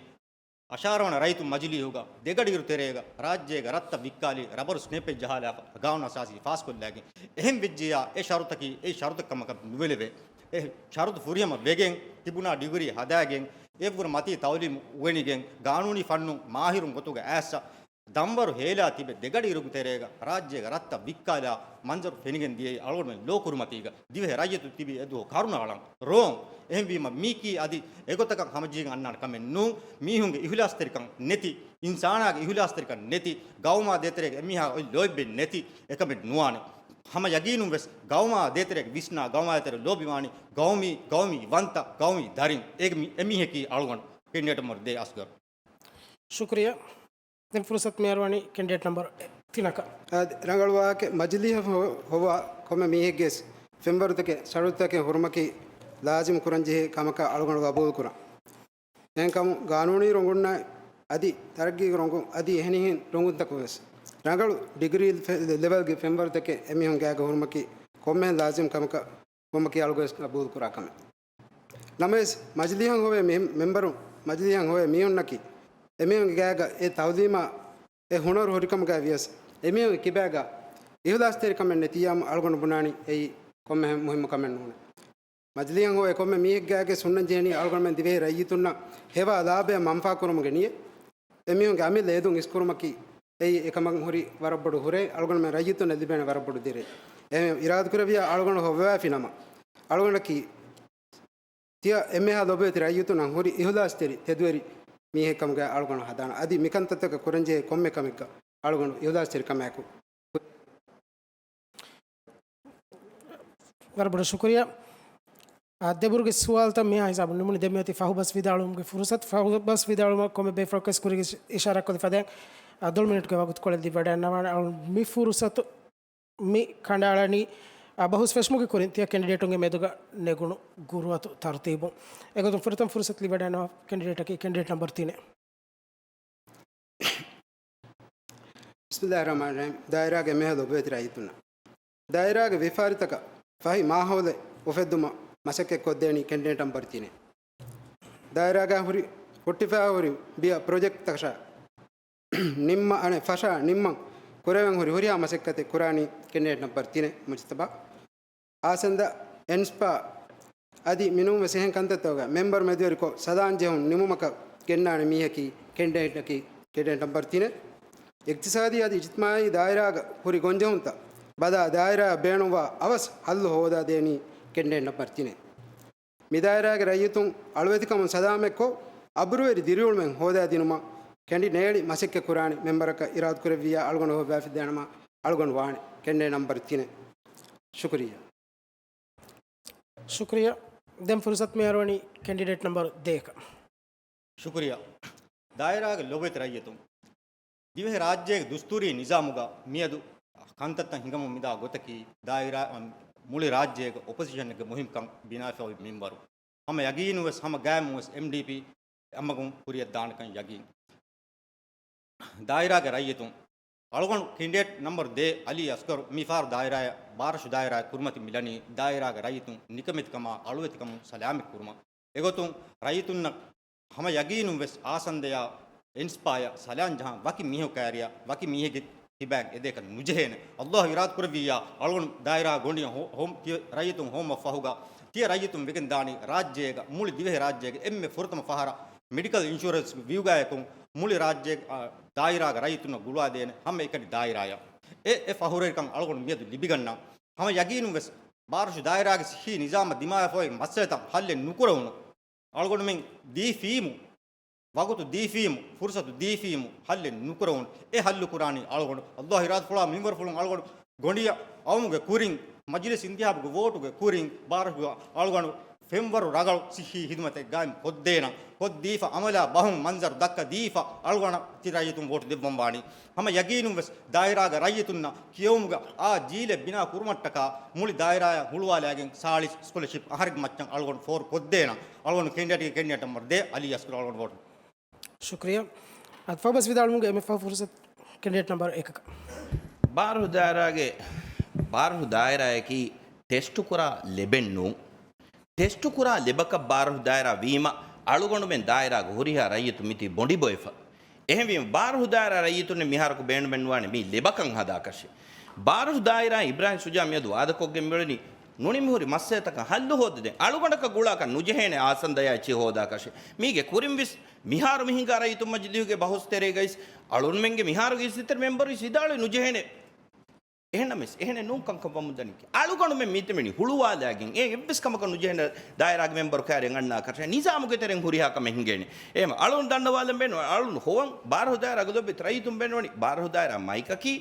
އަށާރަ ވަނަ ރައްޔިތު މަޖިލީހުގަ ދެގަޑިއިރު ތެރޭގަ ރާއްޖޭގަ ރަށްތައް ވިއްކާލި ރަބަރު ސްނޭޕެއް ޖަހާލާފަ ގާނޫނު އަސާސީ ފާސްކޮށްލައިގެން. އެހެން ވެއްޖިއްޔާ އެ ޝަރުތަކީ އެ ޝަރުތައް ކަމަކަށް ނުވެލެވޭ. އެ ޝަރުތު ފުރިހަމަ ވެގެން ތިބުނާ ޑިގްރީ ހަދާގެން އެއްވުރެ މަތީ ތައުލީމު އުވެނިގެން ގާނޫނީ ފަންނު މާހިރުން ގޮތުގަ އައިއްސަ ދަންވަރު ހޭލާ ތިބެ ދެގަޑިއިރުގެ ތެރޭގަ ރާއްޖޭގަ ރަށްތައް ވިއްކާލާ މަންޒަރު ފެނިގެން ދިޔައީ އަޅުގަނޑުމެން ލޯ ކުރިމަތީގަ ދިވެހި ރައްޔިތު ތިބި އެދުވަހު ކަރުނަ އަޅަން ރޯން. އެހެންވީމަ މީކީ އަދި އެގޮތަކަށް ހަމަޖެހިގެން އަންނާނެ ކަމެއް ނޫން. މީހުންގެ އިހުލާސްތެރިކަން ނެތި، އިންސާނާގެ އިހުލާސްތެރިކަން ނެތި، ގައުމާ ދޭތެރޭގެ އެމީހާ އޮތް ލޯތްބެއް ނެތި އެކަމެއް ނުވާނެ. ހަމަ ޔަގީނުން ވެސް ގައުމާ ދޭތެރޭގެ ވިސްނާ ގައުމާ ދޭތެރޭ ލޯބިވާނީ ގައުމީ، ގައުމީ ވަންތަ، ގައުމީ ދަރިން. އޭގެ މި-، އެމީހަކީ އަޅުގަނޑު ކެންޑިޑޭޓް ނަމްބަރު ދޭ އަސްގަރު. ޝުކުރިއްޔާ. ދެން ފުރުސަތު މިއަރުވަނީ ކެންޑިޑޭޓް ނަމްބަރު ތިނަކަށް. އާދެ، ރަނގަޅު ވާހަކަ. މަޖިލީހަށް ހޮ-، ހޮވާ ކޮންމެ މީހެއްގެ ވެސް ފެންވަރުތަކެއް ޝަރުތުތަކެއް ހުރުމަކީ ލާޒިމް ކުރަންޖެހޭ ކަމަކަށް އަޅުގަނޑު ގަބޫލުކުރަން. އެހެންކަމުން ގާނޫނީ ރޮނގުންނާއި އަދި ތަރައްގީގެ ރޮނގުން އަދި އެހެނިހެން ރޮނގުންތަކުން ވެސް ރަނގަޅު ޑިގްރީ ލެ-، ލެވެލްގެ ފެންވަރުތަކެއް އެމީހުން ގާގަ ހުރުމަކީ ކޮންމެހެން ލާޒިމް ކަމަކަށް ކޮންމަކީ އަޅުގަނޑު ގަބޫލުކުރާ ކަމެއް. ނަމަވެސް، މަޖިލީހަށް ހޮވޭ މި-، މެންބަރުން، މަޖިލީހަށް ހޮވޭ މީހުންނަކީ، އެމީހުންގެ ގާގަ އެ ތައުލީމާ އެ ހުނަރު ހުރިކަމުގައި ވިޔަސް، އެމީހުންގެ ކިބާގަ އިހުލާސްތެރިކަމެއް ނެތިއްޔާމު އަޅުގަނޑު ބުނާނީ އެއީ ކޮންމެހެން މުހިއްމު ކަމެއް ނޫނޭ. މަޖިލީހަށް ހޮވޭ ކޮންމެ މީހެއްގާގެ ސުންނަން ޖެހެނީ އަޅުގަނޑުމެން ދިވެހި ރައްޔިތުންނަށް ހެވާ ލާބަޔަށް މަންފާކުރުމުގެ ނިޔަތް. އެމީހުންގެ އަމިއްލަ އެދުން އިސްކުރުމަކީ އެއީ އެކަމަށް ހުރި ވަރަށް ބޮޑު ހުރެއް، އަޅުގަނޑުމެން ރައްޔިތުންނަށް ލިބޭނެ ވަރަށް ބޮޑު ދިރެއް. އެހެން އިރާދަކުރެއްވިއްޔާ އަޅުގަނޑު ހޮވާފި ނަމަ، އަޅުގަނޑަކީ ތިޔަ އެންމެހާ ލޮބުވެތި ރައްޔިތުންނަށް ހުރި އިހުލާސްތެރި ތެދުވެރި މީހެއް ކަމުގައި އަޅުގަނޑު ހަދާނަ. އަދި މިކަންތައްތަކަށް ކުރަންޖެހޭ ކޮންމެ ކަމެއްގަ އަޅުގަނޑު އިހުލާސްތެރި ކަމާއެކު. ވަރަށް ބޮޑަށް ޝުކުރިއްޔާ. އާ، ދެބުރުގެ ސުވާލުތައް މިހާ ހިސާބުން ނިމުނީ. ދެން މިއޮތީ ފަހުބަސް ވިދާޅުވުމުގެ ފުރުސަތު. ފަހުބަސް ވިދާޅުވުމަށް ކޮންމެ ބޭފުޅަކުވެސް ކުރީގެ އިޝާރާތްކޮށްލި ފަދައިން، އާ، ދޮޅު މިނިޓްގެ ވަގުތުކޮޅެއް ލިބިވަޑައިގަންނަވާނެ. އަޅު މި ފުރުސަތު މި ކަނޑައަޅަނީ، އާ، ބަހުސް ފެށުމުގެ ކުރިން ތިޔަ ކެނޑިޑޭޓުންގެ މެދުގަ ނެގުނު ގުރުއަތު ތަރުތީބުން. އެގޮތުން ފުރަތަމަ ފުރުސަތު ލިބިވަޑައިގަންނަވާ ކެނޑިޑޭޓަކީ ކެނޑިޑޭޓް ނަމްބަރު ތިނެއް. ބިސްމިއްލާހިއްރަޙްމާނިއްރަޙީމް. ދާއިރާގެ އެންމެހާ ލޮބުވެތި ރައްޔިތުންނަށް. ދާއިރާގެ ވިޔަފާރިތަކަށް ފަހި މާހައުލެއް އުފެއްދުމަށް މަސައްކަތްކޮށްދޭނީ ކެނޑިޑޭޓް ނަމްބަރު ތިނެއް. ދާއިރާގަ ހުރި ހުއްޓިފައި ހުރި ބިޔަ ޕްރޮޖެކްޓްތަކަށާ ނިންމަ، އަނެއް ފަށާ ނިންމަން ކުރެވެން ހުރި ހުރިހާ މަސައްކަތެއް ކުރާނީ ކެނޑިޑޭޓް ނަމްބަރު ތިނެއް މުޖްތަބާ. އާސަންދަ އެންސްޕާ އަދި މިނޫން ވެސް އެހެން ކަންތައްތަކުގަ މެންބަރު މެދުވެރިކޮށް ސަލާން ޖެހުން ނިމުމަކަށް ގެންނާނެ މީހަކީ ކެނޑިޑޭޓަކީ ކެނޑިޑޭޓް ނަމްބަރު ތިނެއް. އިގްތިސާދީ އަދި އިޖްތިމާއީ ދާއިރާގަ ހުރި ގޮންޖެހުންތައް ބަލާ ދާއިރާއަށް ބޭނުންވާ އަވަސް ހައްލު ހޯދާދޭނީ ކެނޑިޑޭޓް ނަމްބަރު ތިނެއް. މި ދާއިރާގެ ރައްޔިތުން އަޅުވެތިކަމުން ސަލާމަތްކޮށް، އަބުރުވެރި ދިރިއުޅުމެއް ހޯދާދިނުމަށް ކެނޑި ނޭޅި މަސައްކަތް ކުރާނެ މެންބަރަކަށް އިރާދަކުރެއްވިއްޔާ އަޅުގަނޑު ހޯބާފި ދޭނަމަ އަޅުގަނޑު ވާނެ ކެނޑިޑޭޓް ނަމްބަރު ތިނެއް. ޝުކުރިއްޔާ. ޝުކުރިއްޔާ. ދެން ފުރުސަތު މިއަރުވަނީ ކެނޑިޑޭޓް ނަމްބަރު ދޭއަކަށް. ޝުކުރިއްޔާ. ދާއިރާގެ ލޮބުވެތި ރައްޔިތުން. ދިވެހި ރާއްޖޭގެ ދުސްތޫރީ ނިޒާމުގަ މިއަދު ކަންތައްތައް ހިނގަމުން މިދާ ގޮތަކީ، ދާއިރާ، މުޅި ރާއްޖޭގެ އޮޕޮޒިޝަނެއްގެ މުހިންކަން ބިނާވެފަ އޮތް މިންވަރު. ހަމަ ޔަގީނުން ވެސް ހަމަ ގައިމުން ވެސް އެމްޑީޕީ އަމަގުން ކުރިއަށް ދާނެކަން ޔަގީން. ދާއިރާގެ ރައްޔިތުން އަޅުގަނޑު ކެނޑިޑޭޓް ނަމްބަރު ދޭ އަލީ އަސްގަރު މި ފަހަރު ދާއިރާއަށް ބާރަށު ދާއިރާއަށް ކުރިމަތި މިލަނީ ދާއިރާގެ ރައްޔިތުން ނިކަމެތިކަމާ އަޅުވެތިކަމުން ސަލާމަތް ކުރުމަށް. އެގޮތުން ރައްޔިތުންނަށް ހަމަ ޔަގީނުން ވެސް އާސަންދަޔާ އެންސްޕާޔަށް ސަލާން ޖަހަން ވަކި މީހަކު ކައިރިއަށް ވަކި މީހެއްގެ ކިބާގެ އެދޭކަށް ނުޖެހޭނެ. އައްލާހު އިރާދަ ކުރެއްވިއްޔާ އަޅުގަނޑު ދާއިރާ ގޮނޑި ހޯ-، ހޯ-، ތިޔަ ރައްޔިތުން ހޯމަ ފަހުގަ ތިޔަ ރައްޔިތުން ވެގެން ދާނީ ރާއްޖޭގަ މުޅި ދިވެހި ރާއްޖޭގެ އެންމެ ފުރަތަމަ ފަހަރަށް މެޑިކަލް އިންޝުއަރެންސް ވިއުގާއެކުން މުޅި ރާއްޖޭގެ ދާއިރާގެ ރައްޔިތުންނަށް ގުޅުވާދޭނެ ހަމައެކަނި ދާއިރާއަށް. އެ އެ ފަހުރެއްކަން އަޅުގަނޑު މިއަދު ލިބިގަންނަ. ހަމަ ޔަގީނުން ވެސް ބާރަށު ދާއިރާގެ ސިއްހީ ނިޒާމަށް ދިމާވެފައި މައްސަލަތައް ހައްލެއް ނުކުރެވުނު. އަޅުގަނޑުމެން ދީފީމު، ވަގުތު ދީފީމު، ފުރުސަތު ދީފީމު، ހައްލެއް ނުކުރެވުނު. އެ ހައްލު ކުރާނީ އަޅުގަނޑު. އައްލާހު އިރާދަފުޅާ މިންވަރުފުޅުން އަޅުގަނޑު ގޮނޑިއަށް އައުމުގެ ކުރިން، މަޖިލިސް އިންތިހާބުގެ ވޯޓުގެ ކުރިން، ބާރަށު އަޅުގަނޑު ފެންވަރު ރަގަޅު ސިއްހީ ހިދުމަތެއް ގާއިމް ކޮށްދޭނަން. ކޮށްދީފަ އަމަލާ ބަހުން މަންޒަރު ދައްކަދީފަ އަޅުގަނޑަށް ތި ރައްޔިތުން ވޯޓު ދެއްވަން ވާނީ. ހަމަ ޔަގީނުން ވެސް ދާއިރާގެ ރައްޔިތުންނަށް ކިޔެވުމުގެ އާ ޖީލެއް ބިނާ ކުރުމަށްޓަކާ މުޅި ދާއިރާއަށް ހުޅުވާލައިގެން ސާޅީސް ސްކޮލަޝިޕް އަހަރެއްގެ މައްޗަށް އަޅުގަނޑު ފޯރު ކޮށްދޭނަން. އަޅުގަނޑު ކެންޑިޑޭޓްގެ ކެންޑިޑޭޓް ނަމްބަރު ދޭއް އަލީ އަސްގަރު އަޅުގަނޑު ވޯޓު. ޝުކްރިޔާ. އަދި ފަހުބަސް ވިދާޅުވުމުގެ އެންމެ ފަހު ފުރުސަތު ކެންޑިޑޭޓް ނަމްބަރު އެކަކަށް. ބާރަށު ދާއިރާގެ، ބާރަށު ދާއިރާއަކީ ޓެސްޓު ކުރާ ލެބެއް ނޫން. ޓެސްޓު ކުރާ ލެބަކަށް ބާރަށު ދާއިރާ ވީމަ، އަޅުގަނޑުމެން ދާއިރާގެ ހުރިހާ ރައްޔިތު މިތި ބޮނޑި ބޮއެފަ. އެހެންވީމަ، ބާރަށު ދާއިރާ ރައްޔިތުންނެއް މިހާރަކު ބޭނުމެއްނުވާނެ މި ލެބަކަން ހަދާކަށެއް. ބާރަށު ދާއިރާ އިބްރާހިމް ޝުޖާ މިއަދު ވާދަކޮށްގެން މިއުޅެނީ ނުނިމިހުރި މައްސަލަތަކަށް ހައްލު ހޯދަދޭން. އަޅުގަނޑަކަށް ގުޅާކަށް ނުޖެހޭނެ އާސަންދަޔާ އެއްޗެއް ހޯދާކަށެއް. މީގެ ކުރިން ވެސް މިހާރު މިހިނގާ ރައްޔިތުން މަޖިލީހުގެ ބަހުސް ތެރޭގައިސް އަޅުންމެންގެ މިހާރުގެ އިސްތިތަރި މެމްބަރު ވެސް ވިދާޅުވި ނުޖެހޭނެ. އެހެންނަމަވެސް، އެހެނެއް ނޫންކަންކަން ވަމުންދަނީކީ. އަޅުގަނޑުމެން މިތަނުން ހުޅުވާލައިގެން އެ އެއްވެސް ކަމަކަށް ނުޖެހޭނެ ދާއިރާގެ މެމްބަރު ކައިރިއަށް އަންނާކަށެއް ނިޒާމުގެ ތެރެއިން ހުރިހާ ކަމެއް ހިނގޭނެ. އެހެން އަޅުން ދަންނަވާލަން ބޭނުން. އަޅުން ހޮވަން ބާރަށު ދާއިރާގެ ލޮބުވެތި ރައްޔިތުން ބޭނުންވަނީ ބާރަށު ދާއިރާ މައިކަކީ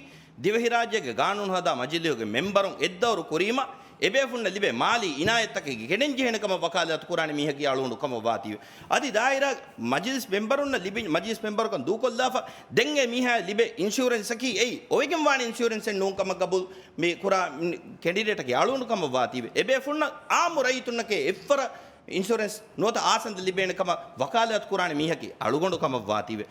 ދިވެހިރާއްޖޭގެ ގާނޫނު ހަދާ މަޖިލީހުގެ މެމްބަރުން އެއްދައުރު ކުރީމަ، އެބޭފުޅުންނަށް ލިބޭ މާލީ އިނާޔަތްތަކެއް ގެނެންޖެހޭނެ ކަމަށް ވަކާލާތު ކުރާނެ މީހަކީ އަޅުގަނޑު ކަމަށް ވާތީވެ. އަދި ދާއިރާ މަޖިލިސް މެމްބަރުންނަށް ލިބި، މަޖިލިސް މެމްބަރުކަން ދޫކޮށްލާފަ، ދެން އެ މީހާ ލިބޭ އިންޝުއަރެންސަކީ އެއީ އޮވެގެން ވާނެ އިންޝުއަރެންސެއް ނޫން ކަމަށް ގަބޫލު މި ކުރާ ކެނޑިޑޭޓަކީ އަޅުގަނޑު ކަމަށް ވާތީވެ. އެބޭފުޅުންނަށް އާއްމު ރައްޔިތުންނަކޭ އެއްފަރަށް އިންޝުއަރެންސް ނުވަތަ އާސަންދެއް ލިބޭނެ ކަމަށް ވަކާލާތު ކުރާނެ މީހަކީ އަޅުގަނޑު ކަމަށް ވާތީވެ.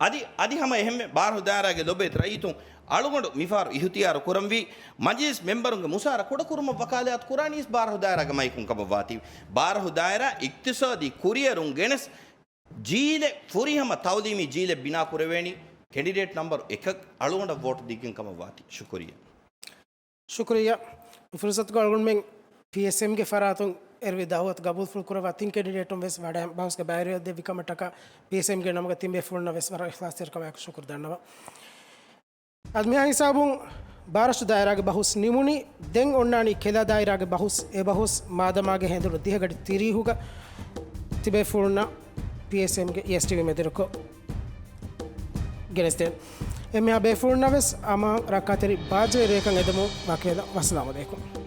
އަދި، އަދި ހަމަ އެހެންމެ ބާރަށު ދާއިރާގެ ލޮބުވެތި ރައްޔިތުން އަޅުގަނޑު މިފަހަރު އިހުތިޔާރު ކުރަންވީ، މަޖިލިސް މެމްބަރުންގެ މުސާރަ ކުޑަކުރުމަށް ވަކާލާތު ކުރާނީސް ބާރަށު ދާއިރާގެ މައިކުން ކަމަށް ވާތީ. ބާރަށު ދާއިރާ އިޤްތިޞާދީ ކުރިއެރުން ގެނެސް ޖީލެއް، ފުރިހަމަ ތައުލީމީ ޖީލެއް ބިނާ ކުރެވޭނީ ކެނޑިޑޭޓް ނަމްބަރު އެކަށް އަޅުގަނޑަށް ވޯޓު ދީގެން ކަމަށް ވާތީ. ޝުކުރިއްޔާ. ޝުކުރިއްޔާ. ޝުކުރިއްޔާ. މި ފުރުސަތުގަ އަޅުގަނޑުމެން ޕީއެސްއެމްގެ ފަރާތުން އެރުވި ދައުވަތު ގަބޫލުފުޅު ކުރައްވާ ތިން ކެނޑިޑޭޓުން ވެސް ވަޑައި ބަހުސްގެ ބައިވެރިވެ ދެއްވި ކަމަށްޓަކާ ޕީއެސްއެމްގެ ނަމުގަ ތިން ބޭފުޅުންނަށް ވެސް ވަރަށް އިޚްލާޞްތެރިކަމާއެކު ޝުކުރު ދަންނަވަން. އަދި މިހާ ހިސާބުން ބާރަށު ދާއިރާގެ ބަހުސް ނިމުނީ. ދެން އޮންނާނީ ކެލާ ދާއިރާގެ ބަހުސް. އެ ބަހުސް މާދަމާގެ ހެނދުނު ދިހަ ގަޑި ތިރީހުގަ ތިބޭފުޅުންނަށް ޕީއެސްއެމްގެ އީއެސްޓީވީ މެދުވެރިކޮށް ގެނެސްދޭން. އެންމެހާ ބޭފުޅުންނަށް ވެސް އަމާން ރައްކާތެރި ބާއްޖަވެރި ރޭކަން އެދެމުން ވަކިވެލަން. ވައްސަލާމު ޢަލައިކުމް.